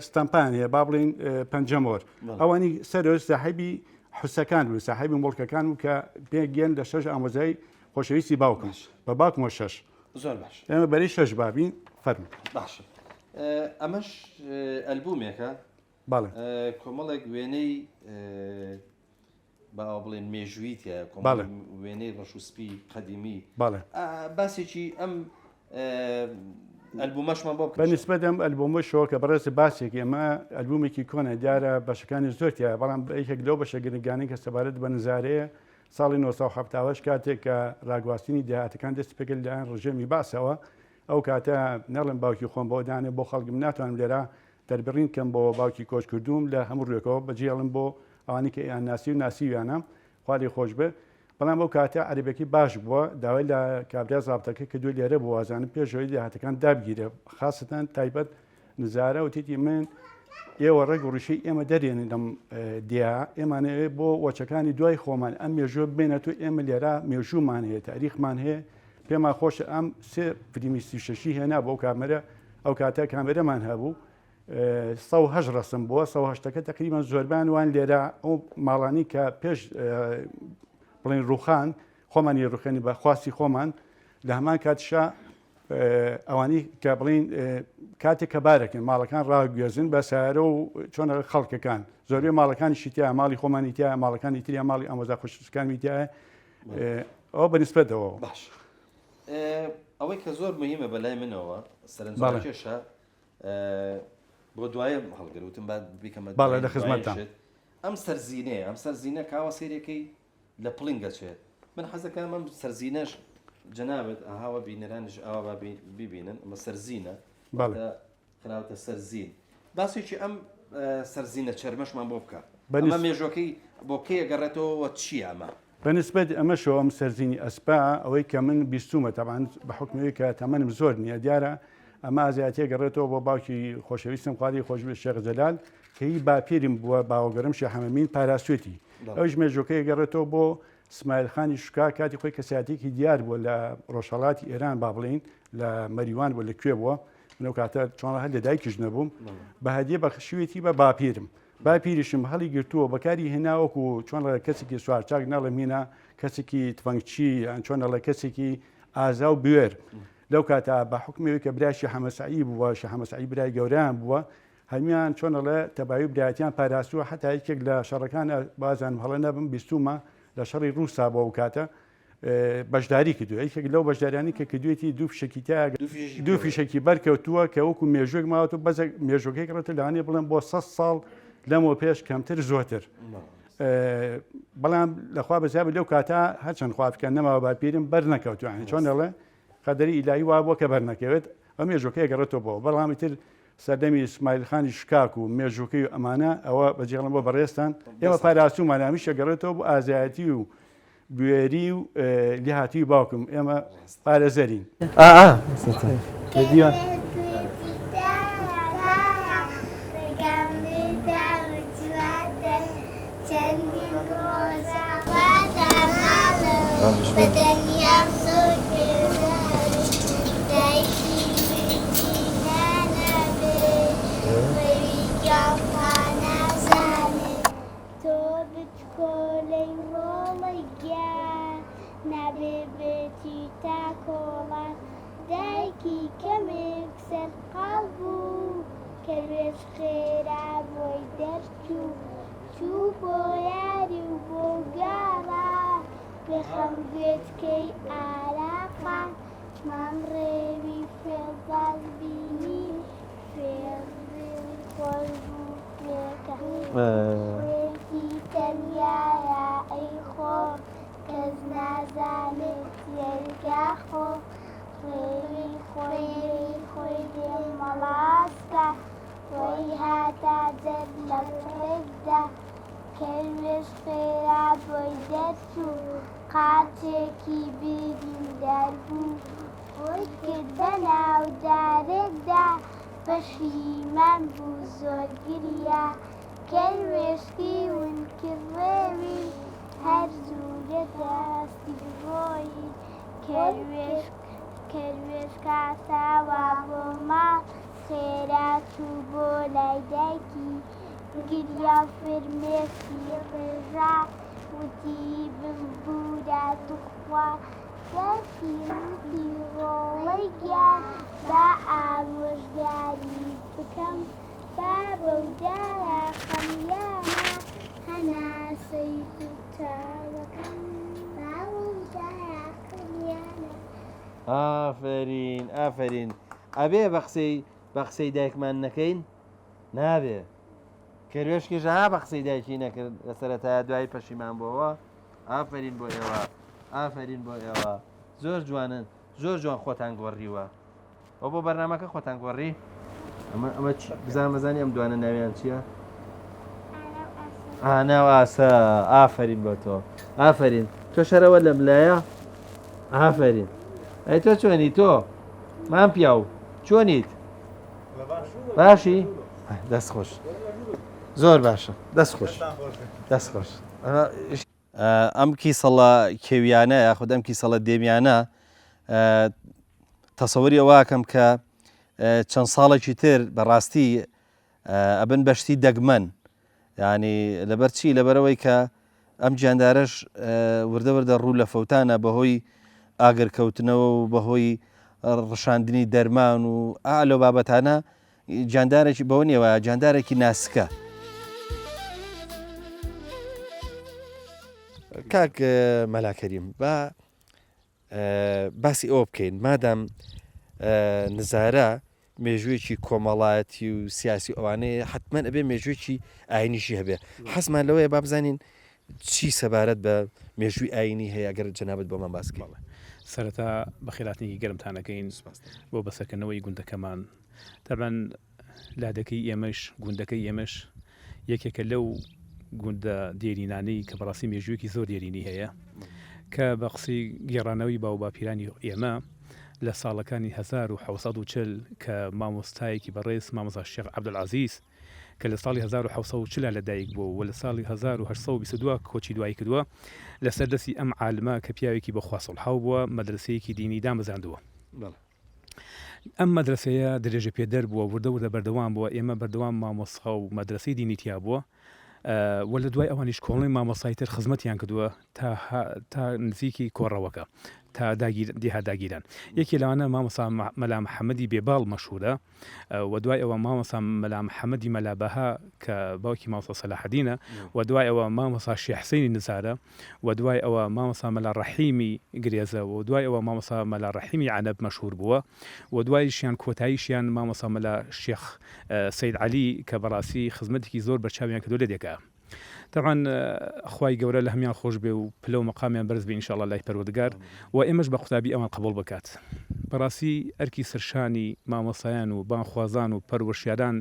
ستەمپان هەیە با بڵێین پەنجەمۆر ئەوانی سەرۆ ساحێبی حوسەکان بوو ساحێبی مڵکەکان بوو کە پێگەن لە شەش ئامۆزای خۆشەویستی باوکم بە باوکمەوە شەش زۆر باش ئێمە بەری شەش بابین فەرموو باشە ئەمەش ئەلبومێکە بەڵێ کۆمەڵێک وێنەی با ئەوە بڵێن مێژووی تایە کۆمەڵێک وێنەی ڕەش و سپی قەدیمی بەڵێ باسێکی ئەم ئەلبومەشمان بۆ بە نسبەت ئەم ئەلبومەشەوە کە بەڕێز باسێکی ئەمە ئەلبومێکی کۆنە دیارە بەشەکانی زۆر تایە بەڵام یەکێک لەو بەشە گرنگانەی کە سەبارەت بە نزارەیە ساڵی 1970 کاتێک کە ڕاگواستنی داهاتەکان دەستی پێکرد لەلایەن ڕژێمی بەعسەوە ئەو کاتە نەڵێم باوکی خۆم بۆ دانێ بۆ خەڵکم ناتوانم لێرە دەربڕین کەم بۆ باوکی کۆچ کردووم لە هەموو ڕوێکەوە بەجێڵم بۆ ئەوانی کە ئەیان ناسی و ناسیویانە خوا لێی خۆش بێ بەڵام ئەو کاتە عەرەبەکەی باش بووە داوای لە کابرا زابتەکە کردووە لێرە بوو وازانم پێش ئەوەی داهاتەکان دابگیرێ خاسەتەن تایبەت نزارە وتیتی من ئێوە ڕێک و ڕیشەی ئێمە دەرێنن لەم دیا ئێمانەوێ بۆ وەچەکانی دوای خۆمان ئەم مێژوە بێنە تو ئێمە لێرە مێژوومان هەیە تاریخمان هەیە پێمان خۆشە ئەم سێ فلیمی 36 هێنا بۆ کامەرە ئەو کاتە کامێرەمان هەبوو 108 ڕسم بووە 108ەکە تقریبان زۆربان وان لێرە ئەو ماڵانی کە پێش بڵێن ڕوخان خۆمانی ڕوخێنی بە خواستی خۆمان لە هەمان کاتشا ئەوانی کە بڵین کاتێک کە بارەکەن ماڵەکان ڕاگوێزن بە سیارە و چۆن خەڵکەکان زۆربەی ماڵەکانی شتیا ماڵی خۆمانی تیا ماڵەکانی تریا ماڵی ئامۆزا خوشکانی تایە ئەوە بەنسبەتەوە باش ئەوەی کە زۆر مهمە بەلای منەوە سەرنجڕاکێشە بۆ دوایە هەڵگر وتم با بیکەمە بەڵێ لە خزمەتتان. ئەم سەرزینەیە ئەم سەرزینە کاوە سەیرەکەی لە پڵنگ ئەچێت من حەزەکەم ئەم سەرزینەش جەنابت ئاهاوە بینەرانیش ئاوا با بیبینن ئەمە سەرزینە بەڵێ. خراوتە سەرزین باسێکی ئەم سەرزینە چەرمەشمان بۆ بکە بەنس... ئەمە مێژۆکەی بۆ کەی ئەگەڕێتەوە وە چییە ئەمە؟ بە نسبەت ئەمەشەوە ئەم سەرزینی ئەسپە ئەوەی کە من بیستومە تەبعەن بە حوکمی ئەوەی کە تەمەنم زۆر نییە دیارە ئەمە ئازایەتیە گەڕێتەوە بۆ باوکی خۆشەویستم خوا لێی خۆش بێت شێخ جەلال کە هی باپیرم بووە باوەگەرم شێخ حەمەمین پاراستوێتی ئەویش مێژوەکەی گەڕێتەوە بۆ سمایل خانی شکا کاتی خۆی کەسایەتێکی دیار بووە لە ڕۆژهەڵاتی ئێران با بڵێین لە مەریوان بوو لە کوێ بووە من ئەو کاتە چۆن هەر لە دایکیش نەبووم بە هەدیە بەخشیوێتی بە باپیرم باپیریشم هەڵی گرتووە بەکاری هێنا وەکو چۆن ڵێ کەسێکی سوارچاک ناڵێم هینا کەسێکی تفەنگچی یان چۆن ئەڵێ کەسێکی ئازا و بوێر لەو کاتە بە حوکمی ئەوەی کە برایشی حەمە سەعی بووە شە حەمە سەعی برای گەورەیان بووە هەموویان چۆن ئەڵێ تەبایی و برایەتیان پاراستووە حەتا یەکێک لە شەڕەکان بازانم هەڵە نەبم بیستوومە لە شەڕی ڕووسا بووە ئەو کاتە بەشداری کردووە یەکێک لەو بەشداریانی کە کردوێتی دوو فشەکی تیا دوو فیشەکی بەرکەوتووە کە وەکو مێژوێک ماوەتەوە بەزە مێژوەکەی کڕێتە لەوانەیە بڵێم بۆ 100 ساڵ لەمەوە پێش کەمتر زۆتر بەڵام لەخوا بەزیابی لەو کاتە هەرچەند خوا بکەن نەماوە باپیرم بەر نەکەوتوانی چۆن دەڵێ قەدەری ئیلاهی وا بووە کە بەر نەکەوێت ئەم مێژوەکەی گەڕێتەوە بۆ بەڵام تر سەردەمی سمایل خانی شکاک و مێژووکەی و ئەمانە ئەوە بەجێڵم بۆ بەڕێزتان ئێمە پاراستوومانە هەمیشە گەڕێتەوە بۆ ئازایەتی و بوێری و لێهاتووی باوکم ئێمە پارێزەرین. ئا دیوان. بچکۆلەی ڕۆڵەی گیان نابێ بچیتە کۆڵان. دایکی کەمێک سەرقاڵ بوو، کەروێشک خێرا بۆی دەرچوو، چوو بۆ یاری و بۆ گاڕا، بێخەم گوێچکەی ئاراقان، مام ڕێوی فێڵباز بینی، فێڵی خۆش بوو پێکەنی، وتی تەنیایە ئەی خۆ، کەس نازانێ چیەکا خۆ ڕێوی خۆی خۆی لێ مەڵاسکا وەی هاتا دەر لە پڕێکدا کەروێش خێرا بۆی دەرچوو قاچێکی بریندار بوو خۆی کرد بە ناو دارێکدا پەشیمان بوو زۆر گریا کەروێشکی ون کرد ڕێوی هەر زوو لە دەستی ڕۆیی کەروێشک کەروێشک هاتەوە بۆ ماڵ خێرا چوو بۆ لای دایکی گریا و فرمێسکی ڕێژا وتی بمبوورە توخوا دایکی وتی ڕۆڵەی گیان با ئامۆژگاریت بکەم بابە و دایە خەمیانە هەناسەی گوتارەکەم بابە و دایە خەمیانە. ئافەرین ئافەرین ئەبێ بە قسەی بە قسەی دایکمان نەکەین نابێ کەروێشکیش ها بە قسەی دایکی نەکرد لە سەرەتایە دوایی پەشیمان بۆوە ئافەرین بۆ ئێوە ئافەرین بۆ ئێوە زۆر جوانن زۆر جوان خۆتان گۆڕیوە ئەو بۆ بەرنامەکە خۆتان گۆڕی ئەمە ئەمە بزان بەزانی ئەم دوانە ناویان چییە؟ ئانا و ئاسا ئافرین بۆ تۆ ئافرین تۆ شەرەوە لەم لایە ئافرین ئەی تۆ چۆنی تۆ مام پیاو چۆنیت باشی دەست خۆش زۆر باشە دەست خۆش دەست خۆش ئەم کیسەڵە کێویانە یاخود ئەم کیسەڵە دێمیانە تەسەوری ئەوەکەم کە چەند ساڵێکی تر بەڕاستی ئەبن بەشتی دەگمەن ینی لەبەر چی لەبەرەوەی کە ئەم گیاندارەش وردە وردە ڕوو لە فەوتانە بەهۆی ئاگرکەوتنەوە و بەهۆی ڕشاندنی دەرمان و ئا لەو بابەتانە گیاندارێکی بەوە نیە وایە گیاندارێکی ناسکە. کاک مەلا کەریم با باسی ئەوە بکەین مادام نزارە مێژوویەکی کۆمەڵایەتی و سیاسی ئەوانەیە حتمما ئەبێ مێژوویەکی ئاینیشی هەبێ حەزمان لەوەیە با بزانین چی سەبارەت بە مێژووی ئاینی هەیە ئەگەر جەنابت بۆمان باس بکەی؟ سەرەتا بەخێرهاتنێکی گەرمتان ئەکەین بۆ بەسەرکردنەوەی گوندەکەمان. تەبعەن لادەکەی ئێمەش، گوندەکەی ئێمەش یەکێکە لەو گوندە دێرینانەی کە بەڕاستی مێژوویەکی زۆر دێرینی هەیە کە بە قسەی گێڕانەوەی باوباپیرانی ئێمە لە ساڵەکانی 1940 کە مامۆستایەکی بەڕێز مامۆستا شێخ عەبدولعەزیز کە لە ساڵی 1740 لە دایک بووە و لە ساڵی 1822 کۆچی دوایی کردووە لەسەر دەستی ئەم عالمە کە پیاوێکی بەخوا سوڵحاو بووە مەدرەسەیەکی دینی دامەزراندووە. ئەم مەدرەسەیە درێژەپێدەر بووە، وردە وردە بەردەوام بووە، ئێمە بەردەوام مامۆستا و مەدرەسەی دینی تیا بووە و لە دوای ئەوانیش کۆمەڵی مامۆستای تر خزمەتیان کردووە تا تا نزیکی کۆڕەوەکە تا داگیر دێهات داگیران. یەکێ لەوانە مامۆستا مەلا محەممەدی بێباڵ مەشهوورە و دوای ئەوە مامۆستا مەلا محەممەدی مەلا بەها کە باوکی مامۆستا سەلاحەدینە و دوای ئەوە مامۆستا شێخ حسەینی نزارە و دوای ئەوە مامۆستا مەلا ڕەحیمی گرێزە و دوای ئەوە مامۆستا مەلا ڕەحیمی عەنەب مەشهور بووە و دوایشیان کۆتاییشیان مامۆستا مەلا شێخ سەید عەلی کە بەڕاستی خزمەتێکی زۆر بەرچاویان کردووە لە دێکە. تەبعەن خوای گەورە لە هەموان خۆش بێ و پلە و مەقامیان بەرز بێ ان شاء اللە لای پەروەردگار و ئێمەش بە قوتابی ئەوان قبوڵ بکات. بەڕاستی ئەرکی سەرشانی مامۆستایان و بانگخوازان و پەروەرشیاران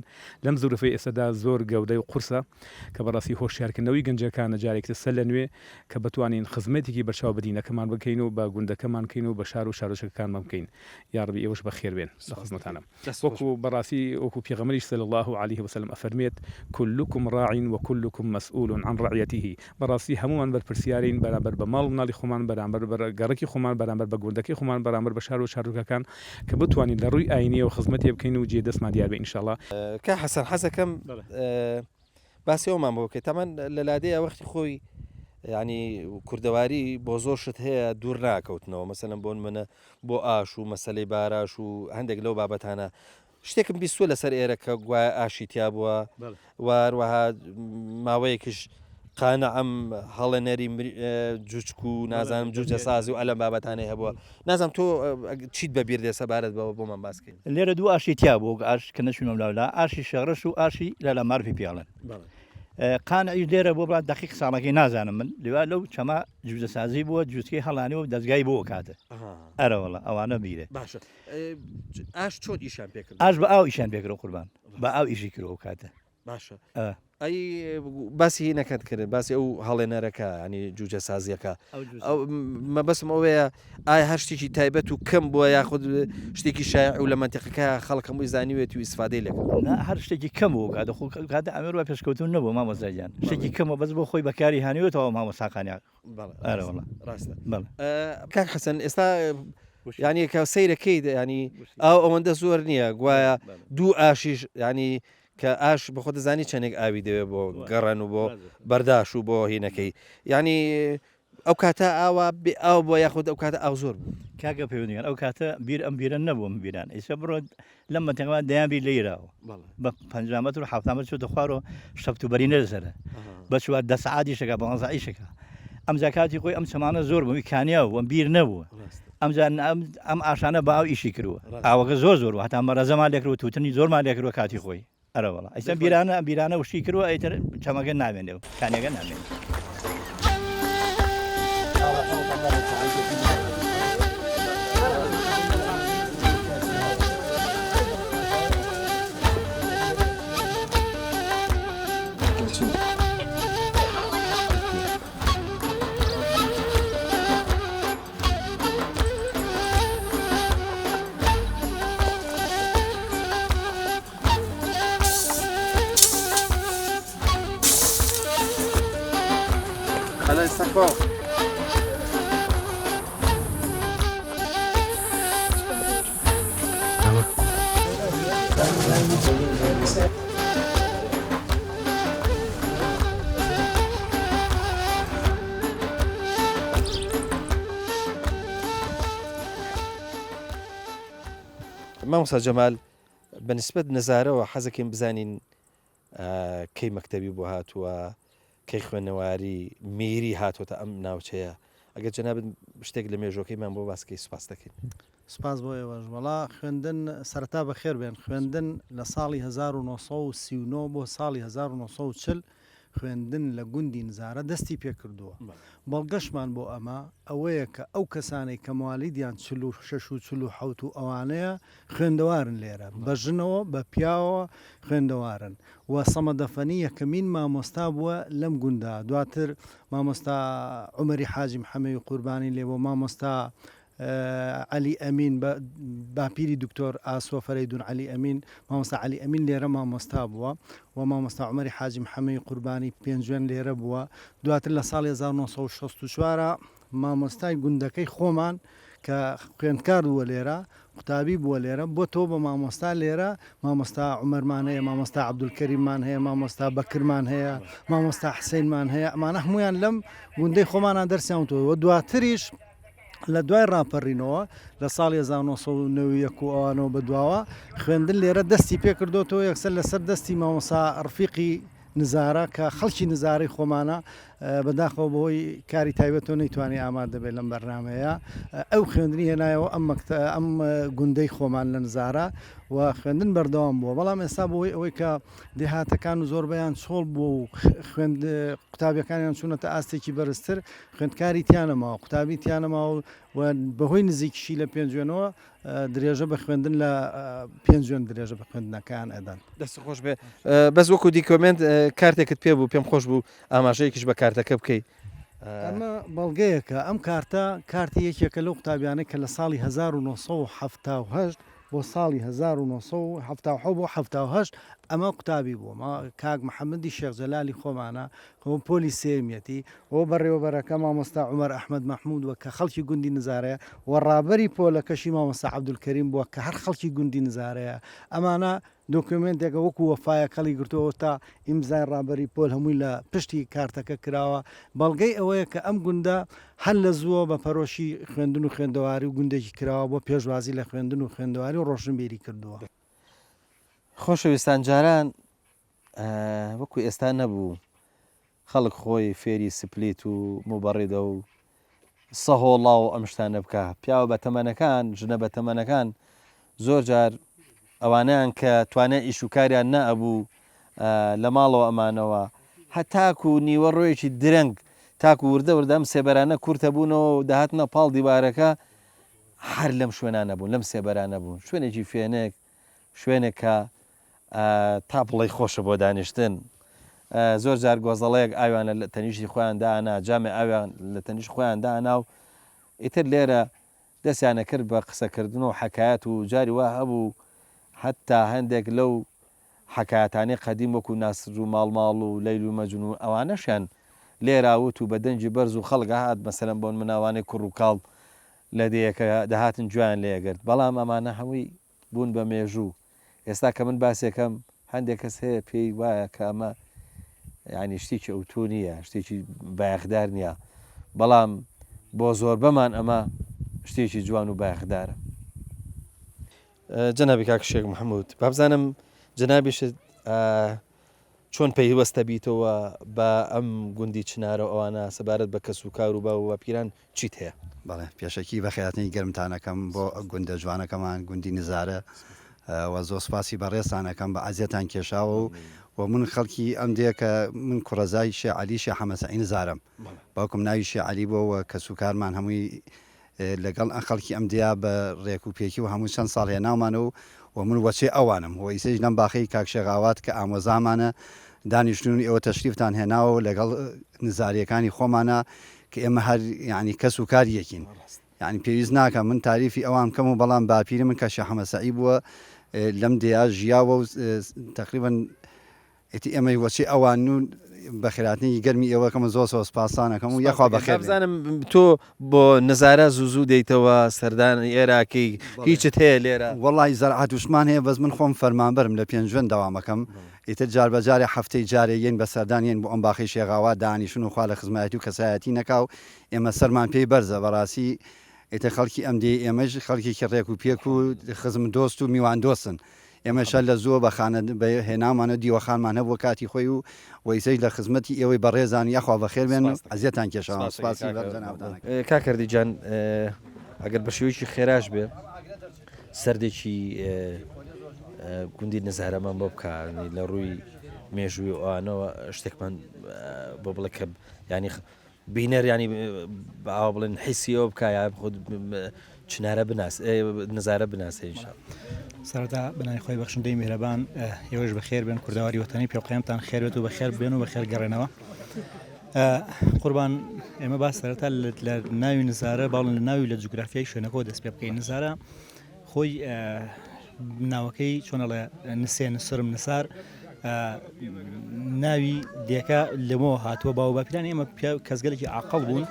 لەم زروفەی ئێستادا زۆر گەورەی و قورسە کە بەڕاستی هۆشیارکردنەوەی گەنجەکانە جارێکی تر سەر لە نوێ کە بتوانین خزمەتێکی بەرچاو بە دینەکەمان بکەین و بە گوندەکەمان بکەین و بە شار و شارۆچکەکانمان بکەین یاڕەبی ئێوەش بەخێر بێن لە خزمەتانم وەکو بەڕاستی وەکو پێغەمبەریش صلی اللە علیه وسلم ئەفەرموێت کلکم راع وکلکم مسئول عن رعیته بەڕاستی هەموومان بەرپرسیارین بەرامبەر بە ماڵ و مناڵی خۆمان بەرامبەر بە گەڕەکی خۆمان بەرامبەر بە گوندەکەی خۆمان بەرامبەر بە شار و شارۆچکەکان کە بتوانین لە ڕووی ئاینیەوە خزمەتێ بکەین و جێ دەستمان دیار بێ ان شاء اللە. کاک حەسەن حەزەکەم باسی ئەومان بۆ بکەیت تەمان لە لادێیە وەختی خۆی. یانی کوردەواری بۆ زۆر شت هەیە دوور ناکەوتنەوە مەسەلەن بۆ نمونە بۆ ئاش و مەسەلەی باراش و هەندێک لەو بابەتانە شتێکم بیستووە لەسەر ئێرە کە گوایە ئاشی تیا بووە و هەروەها ماوەیەکیش قانعم هەڵێنەری جوچک و نازانم جوجە سازی و ئەلەم بابەتانەی هەبووە نازانم تۆ چیت بە بیر دێ سەبارەت بەوە بۆمان باس کەی. لێرە دوو ئاشی تیا بوو ئاش کە نەچووینەوە لاولا ئاشی شێخڕەش و ئاشی لالا مارفی پێڵێن. قانعیش لێرە بۆ بڵات دەقیق ساڵەکەی نازانم من لێوا لەو چەمە جوزەسازی بووە جووتکەی هەڵانی و دەستگای بۆ کاتە ئەرەوەڵە ئەوانە بیرێ باشە ئاش چۆن ئیشان پێکرد ئاش بە ئاو ئیشان پێکرد قوربان بە ئاو ئیشی کرد ئەو کاتە باشە ئەی باسی هینەکەت کرد باسی ئەو هەڵێنەرەکە ینی جوجە سازیەکە مەبەسم ئەوەیە ئایا هەر شتێکی تایبەت و کەم بووە یاخود شتێکی شایع و لە مەنتیقەکە خەڵک هەمووی زانیوێتی و ئیسفادەی لێ کردووە؟ نا هەر شتێکی کەم بوو کاتە خۆ کاتە ئەمێر وا پێشکەوتوو نەبوو مامۆستا گیان شتێکی کەمە بەس بۆ خۆی بەکاری هانیوێتەوە مامۆستا قانع بەڵێ ئەرێ وەڵا ڕاستە بەڵێ کاک حەسەن ئێستا یانی کە سەیرەکەیت ینی ئاو ئەوەندە زۆر نییە گوایە دوو ئاشیش ینی کە ئاش بەخۆ دەزانی چەندێک ئاوی دەوێت بۆ گەڕان و بۆ بەرداش و بۆ هینەکەی ینی ئەو کاتە ئاوا بێ ئاو بووە یاخود ئەو کاتە ئاو زۆر بوو؟ کاکە پەیوەندیگان ئەو کاتە بیر ئەم بیرە نەبوو ئەم بیران ئیسە بڕۆ لەم مەنتیقەمان دەیان بیر لێراوە بە 50 مەتر و 70 مەتر چۆتە خوارەوە شەفت و بەرینە لەسەرە بە چوار دە سەعات ئیشەکە بە پانزە ئیشەکە ئەمجا کاتی خۆی ئەم چەمانە زۆر بوو کانیا بوو ئەم بیر نەبوو ئەمجا ئەم ئاشانە بە ئاو ئیشی کردووە ئاوەکە زۆر زۆر بوو هەتا مەرەزەمان لێکرد و تووتنی زۆرمان لێکردووە کاتی خۆی ئەرەوەڵا ئیستا بیرانە بیرانە وشکی کردوە ئیتر چەمەکە نامێنێ و کانیەکە نامێنێ. مامۆستا جەمال بە نسبەت نزارەوە حەزەکەین بزانین کەی مەکتەبی بۆ هاتووە، کەی خوێنەواری میری هاتووەتە ئەم ناوچەیە، ئەگەر جەنابت شتێک لە مێژووەکەیمان بۆ باس کەی سوپاست دەکەین. سوپاس بۆ ئێوەش. وەڵا خوێندن سەرەتا بەخێر بێن. خوێندن لە ساڵی 1939 بۆ ساڵی 1940 خوێندن لە گوندی نزارە دەستی پێکردووە. بەڵگەشمان بۆ ئەمە ئەوەیە کە ئەو کەسانەی کە موالیدیان 46 و 47 و ئەوانەیە خوێندەوارن لێرە بە ژنەوە بە پیاوەوە خوێندەوارن و سەمەدەفەنی یەکەمین مامۆستا بووە لەم گوندە دواتر مامۆستا عومەری حاجی محەمەوی قوربانی لێ بووە مامۆستا عەلی ئەمین بە باپیری دکتۆر ئاسۆ فەرەیدون عەلی ئەمین مامۆستا عەلی ئەمین لێرە مامۆستا بووە و مامۆستا عومەری حاجی محەمەوی قوربانی پێنجوێن لێرە بووە دواتر لە ساڵی 1964 مامۆستای گوندەکەی خۆمان کە خوێندکار بووە لێرە، قوتابی بووە لێرە، بۆتەوە بە مامۆستا لێرە، مامۆستا عومەرمان هەیە، مامۆستا عەبدولکەریممان هەیە، مامۆستا بەکرمان هەیە، مامۆستا حسەینمان هەیە، ئەمانە هەموویان لەم گوندەی خۆمانە دەرسیان وتووە و دواتریش لە دوای ڕاپەڕینەوە لە ساڵی 1991 و ئەوانەوە بەدواوە خوێندن لێرە دەستی پێکردوتەوە یەکسەر لەسەر دەستی مامۆستا ڕفیقی نزارە کە خەڵکی نزارەی خۆمانە بەداخەوە بەهۆی کاری تایبەتەوە نەیتوانی ئامادە بێت لەم بەرنامەیە ئەو خوێندنی هێنایەوە ئەم مەکتە ئەم گوندەی خۆمان لە نزارە و خوێندن بەردەوام بووە بەڵام ئێستا بەهۆی ئەوەی کە دێهاتەکان و زۆربەیان چۆڵ بووە و خوێند قوتابیەکانیان چوونەتە ئاستێکی بەرزتر خوێندکاری تیانەماوە قوتابی تیانەماوە و بەهۆی نزیکیشی لە پێنجوێنەوە درێژە بە خوێندن لە پێنجوێن درێژە بە خوێندنەکەیان ئەدەن. دەست خۆش بێ بەس وەکو دیکۆمێنت کارتێکت پێ بوو پێم خۆش بوو ئاماژەیەکیش بە کارتەکە بکەی. ئەمە بەڵگەیەکە ئەم کارتە کارتی یەکێکە لەو قوتابیانەی کە لە ساڵی 1978 بۆ ساڵی 1977 بۆ 78 ئەمە قوتابی بووە کاک محەممەدی شێخ جەلالی خۆمانە خۆ پۆلی سێیەمیەتی و بەڕێوەبەرەکە مامۆستا عومەر ئەحمەد مەحموود بووە کە خەڵکی گوندی نزارەیە و ڕابەری پۆلەکەشی مامۆستا عەبدولکەریم بووە کە هەر خەڵکی گوندی نزارەیە. ئەمانە. دۆکیۆمێنتێکە وەکو وەفایەک هەڵی گرتووە تا ئیمزای ڕابەری پۆل هەمووی لە پشتی کارتەکە کراوە، بەڵگەی ئەوەیە کە ئەم گوندە هەر لە زووەوە بە پەرۆشی خوێندن و خوێندەواری و گوندێکی کراوە بۆ پێشوازی لە خوێندن و خوێندەواری و ڕۆشنبیری کردووە. خۆشەویستان جاران وەکو ئێستا نەبوو خەڵک خۆی فێری سپلیت و موبەڕیدە و سەهۆڵا و ئەم شتانە بکا. پیاوە بەتەمەنەکان، ژنە بەتەمەنەکان زۆر جار ئەوانەیان کە توانای ئیش و کاریان نەئەبوو لە ماڵەوە ئەمانەوە هەتاکو نیوەڕۆیەکی درەنگ تاکو وردە وردە ئەم سێبەرانە کورتە بوونەوە و دەهاتنە پاڵ دیوارەکە هەر لەم شوێنانە بوون لەم سێبەرانە بوون شوێنێکی فێنک شوێنێک کە تا بڵێی خۆشە بۆ دانیشتن. زۆر جار گۆزەڵەیەک ئاویان لە تەنیشتی خۆیان دائەنا، جامێ ئاویان لە تەنیشت خۆیان دائەنا و ئیتر لێرە دەستیان ئەکرد بە قسەکردن و حەکایەت و جاری وا هەبوو حەتتا هەندێک لەو حەکایەتانەی قەدیم وەکوو ناسر و ماڵ ماڵ و لەیل و مەجنوون ئەوانەشیان لێرە وت و بە دەنگی بەرز و خەڵک ئەهات مەسەلەن بۆ نموونە ئەوانەی کوڕ و کاڵ لە دێیەکە دەهاتن گوێیان لێ ئەگرت بەڵام ئەمانە هەمووی بوون بە مێژوو. ئێستا کە من باسێکەم هەندێک کەس هەیە پێی وایە کە ئەمە یعنی شتێکی ئەوتۆ نییە، شتێکی بایەخدار نییە، بەڵام بۆ زۆربەمان ئەمە شتێکی جوان و بایەخدارە. جەنابی کاک شێخ محەموود، بابزانم جەنابیشت چۆن پەیوەستە بیتەوە بە ئەم گوندی چنارە و ئەوانە سەبارەت بە کەس و کار و باو و باپیران چیت هەیە؟ بەڵێ پێشەکی بەخێرهاتنی گەرمتان ئەکەم بۆ گوندە جوانەکەمان گوندی نزارە و زۆر سوپاسی بەڕێزتان ئەکەم بە ئەزیەتان کێشاوە و و من خەڵکی ئەم دێ کە من کوڕەزای شێ عەلی شێ حەمە سەعی نزارەم باوکم ناوی شێ عەلی بووە و کەسوکارمان هەمووی لەگەڵ خەڵکی ئەم دێیە بە ڕێک و پێکی و هەموو چەند ساڵ هێناومانە و و من وەچەی ئەوانم و ئیسەیش لەم باخەی کاک شێخ ئاوات کە ئامۆزامانە دانیشتوون ئێوە تەشریفتان هێناوە و لەگەڵ نزارییەکانی خۆمانە کە ئێمە هەر یانی کەس و کار یەکین یانی پێویست ناکا من تاریفی ئەوان بکەم و بەڵام باپیری من کە شێخ حەمە سەعی بووە لەم دێیە ژیاوە و تەقریبەن ئیتر ئێمەی وەچەی ئەوانن و بەخێرهاتنێکی گەرمی ئێوە ئەکەم و زۆر زۆر سوپاستان ئەکەم و یاخوا بەخێر بێن. بزانم تۆ بۆ نزارە زوو زوو دێیتەوە سەردان ئێراکەی هیچت هەیە لێرە؟ وەڵاهی زەرعەت و شتمان هەیە بەس من خۆم فەرمانبەرم لە پێنجوێن دەوام ئەکەم ئیتر جار بە جارێ هەفتەی جارێ یەین بە سەردان یەین بۆ ئەم باخەی شێخاوا دانیشن و خوا لە خزمایەتی و کەسایەتی نەکا و ئێمە سەرمان پێی بەرزە بەڕاستی ئیتر خەڵکی ئەم دێی ئێمەش خەڵکێکی ڕێک و پێک و خزم دۆست و میوان دۆستن ئێمەش هەر لە زووە بە خانە بە هێناومانە دیوەخانمان هەبووە کاتی خۆی و و ئیسەیش لە خزمەتی ئێوەی بەڕێزان یاخوا بەخێر بێن و ئەزیەتان کێشاوم سپاسی بەر جەنابتان ئەکەم. کاک هەردی گیان ئەگەر بە شێوەیەکی خێراش بێ سەردێکی گوندی نزارەمان بۆ بکە لە ڕووی مێژووی ئەوانەوە شتێکمان بۆ بڵێ کە ینی بینەر ینی ئاوا بڵێن حیسی ئەوە بکە یا خۆت چنارە بناس نزارە بناسێ ئینشاء سەرەتا بەناوی خۆی بەخشندەی میهرەبان ئێوەش بەخێر بێن کوردەواری وەتەنی پێوقەیەمتان خێر بێت و بەخێر بێن و بەخێر گەڕێنەوە قوربان ئێمە با سەرەتا لە ناوی نزارە باڵن لە ناوی لە جوگرافیای شوێنەکەەوە دەست پێ بکەین نزارە خۆی ناوەکەی چۆن ئەڵێ نسێ نسرم نسار ناوی دێکە لەمەوە هاتووە باو باپیران ئێمە کەسگەلێکی عقل بوون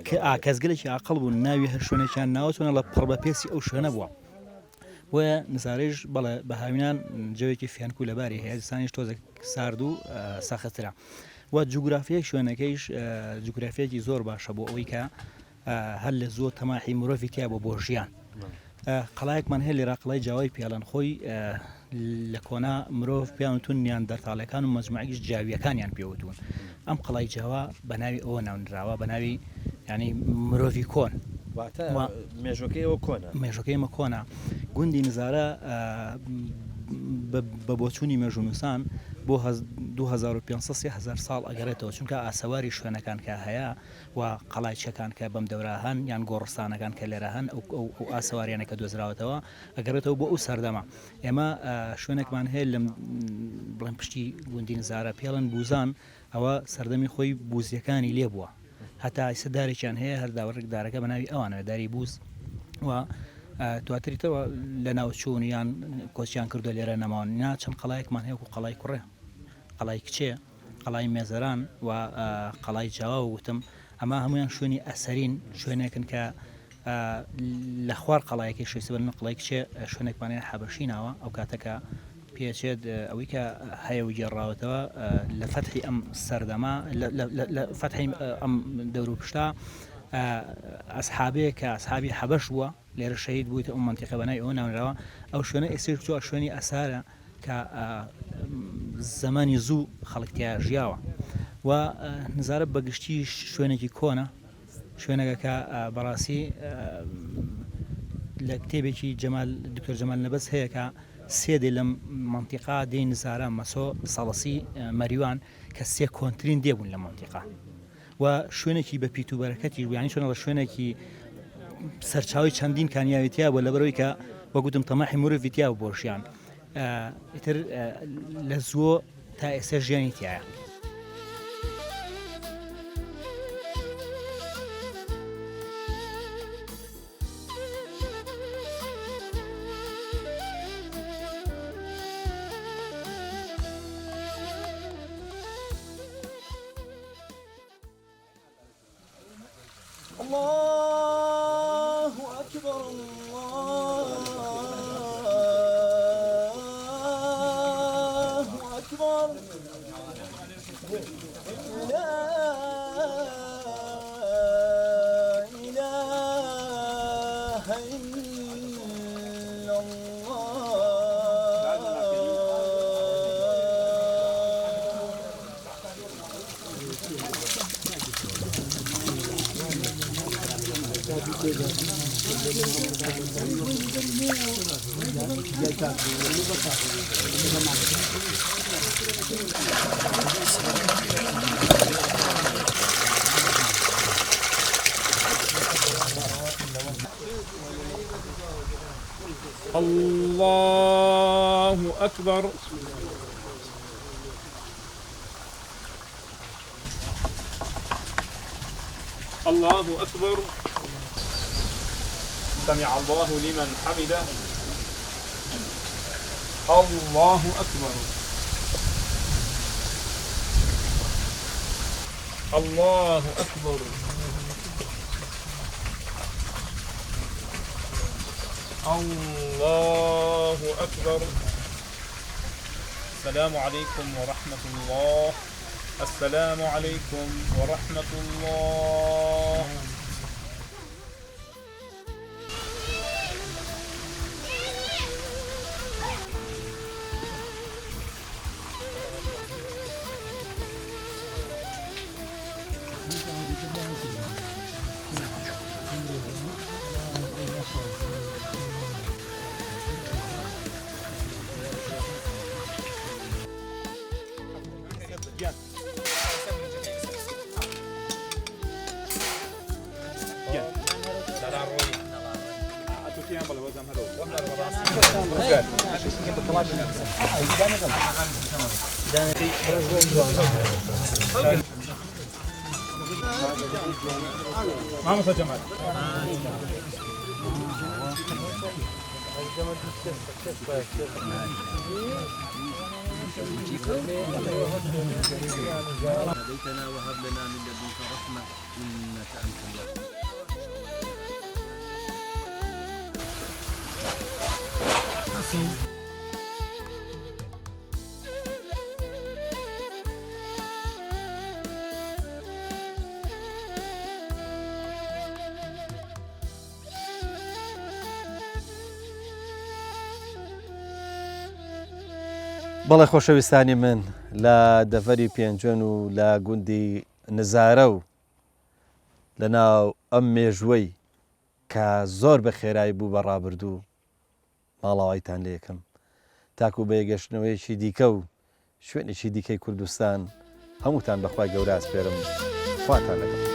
کە کەسگەلێکی عقل بوون ناوی هەر شوێنێکیان ناوە چۆنە لە پڕ بە پێسی ئەو شوێنە بووە بۆیە نزارەیش بەڵێ بە هاوینان جەوێکی فێنک و لەباری هەیە زستانیش تۆزێک سارد و سەختترە و جوگرافیای شوێنەکەیش جوگرافیەکی زۆر باشە بۆ ئەوەی کە هەر لە زووە تەماحی مرۆڤی تیا بووە بۆ ژیان. قەڵایەکمان هەیە لێرە قەڵای جاوای پێڵەن خۆی لە کۆنا مرۆڤ پێیان وتون نیاندەرتاڵەکان و مەجموعەیش جاویەکانیان پێوتون ئەم قەڵای جاوا بە ناوی ئەوە ناونراوە بە ناوی ینی مرۆڤی کۆن واتە مێژوەکەی ئەوە کۆنە مێژەکەی ئمە کۆنە گوندی نزارە بە بۆچوونی مێژوونووسان بۆ 2500 هزار ساڵ ئەگەڕێتەوە چونکە ئاسەواری شوێنەکان کە هەیە و قەڵایچەکان کە بەم دەورە هەن یان گۆڕستانەکان کە لێرە هەن ئەو ئەو ئەو ئاسەواریانە کە دۆزراوەتەوە ئەگەڕێتەوە بۆ ئەو سەردەمە ئێمە شوێنێکمان هەیە لەم بڵێن پشتی گوندی نزارە پێڵن بوزان ئەوە سەردەمی خۆی بوزیەکانی لێ بووە هەتا ئیستا دارێکیان هەیە هەر داوەڕێک دارەکە بە ناوی ئەوانەوە داری بوز و دواتری تەوە لە ناوچوون یان کۆچیان کردو لێرە نەماون نا چەند قەڵایەکمان هەیە و قەڵای کوڕێ قەڵای کچێ قەڵای مێزەران و قەڵای جاوا وتم ئەمە هەمویان شوێنی ئەسەرین شوێنێکن کە لە خوار قەڵایەکەی شوێسە بن قڵای کچێ شوێنێکمانەیە حەبەشی ناوە ئەو کاتەکە. پێچێت ئەوەی کە هەیە و گێڕاوەتەوە لە فەتحی ئەم سەردەمە لە فەتحی ئەم دەور و پشتا ئەسحابێک کە ئەسحابی حەبەش بووە لێرە شەهید بوویتە ئەو مەنتیقە بەناوی ئەوە ناونراوە ئەو شوێنە ئێستێش چوە شوێنی ئەسارە کە زەمانی زوو خەڵک تیا ژیاوە و نزارە بەگشتی شوێنێکی کۆنە شوێنەکە کە بەڕاستی لە کتێبێکی جەمال دکتۆر جەمال نەبەز هەیە کە سێ دێ لەم مەنتیقا دێی نزارە مەسۆ سەڵسی مەریوان کە سێ کۆنترین دێ بوون لە مەنتیقا و شوێنێکی بە پیت و بەرەکەتی بوو یانی چۆنەڵە شوێنێکی سەرچاوی چەندین کانیاوی تیا بوو لەبەرەوەی کە وەگوتم تەماحی مرۆڤی تیا بۆ ژیان ئیتر لە زووە تا ئێستا ژیانی تایە. اللە اکبر اللە اکبر لا اله الا الله. الله أكبر. الله أكبر سمع الله لمن حمده الله أكبر الله أكبر الله أكبر السلام عليكم ورحمة الله السلام علیکم ورحمة اللە. مامۆستا جەمال. هديتنا وهب لنا من لدنك رحمة إنك أنت الوهاب. بەڵێ خۆشەویستانی من لە دەڤەری پێنجوێن و لە گوندی نزارە و لە ناو ئەم مێژووەی کە زۆر بە خێرایی بوو بە ڕابردوو ماڵاوایتان لێکەم تاکو بە یەگەشتنەوەیەکی دیکە و شوێنێکی دیکەی کوردستان هەمووتان بەخوای گەورە ئەسپێرم خواتان لەگەڵ.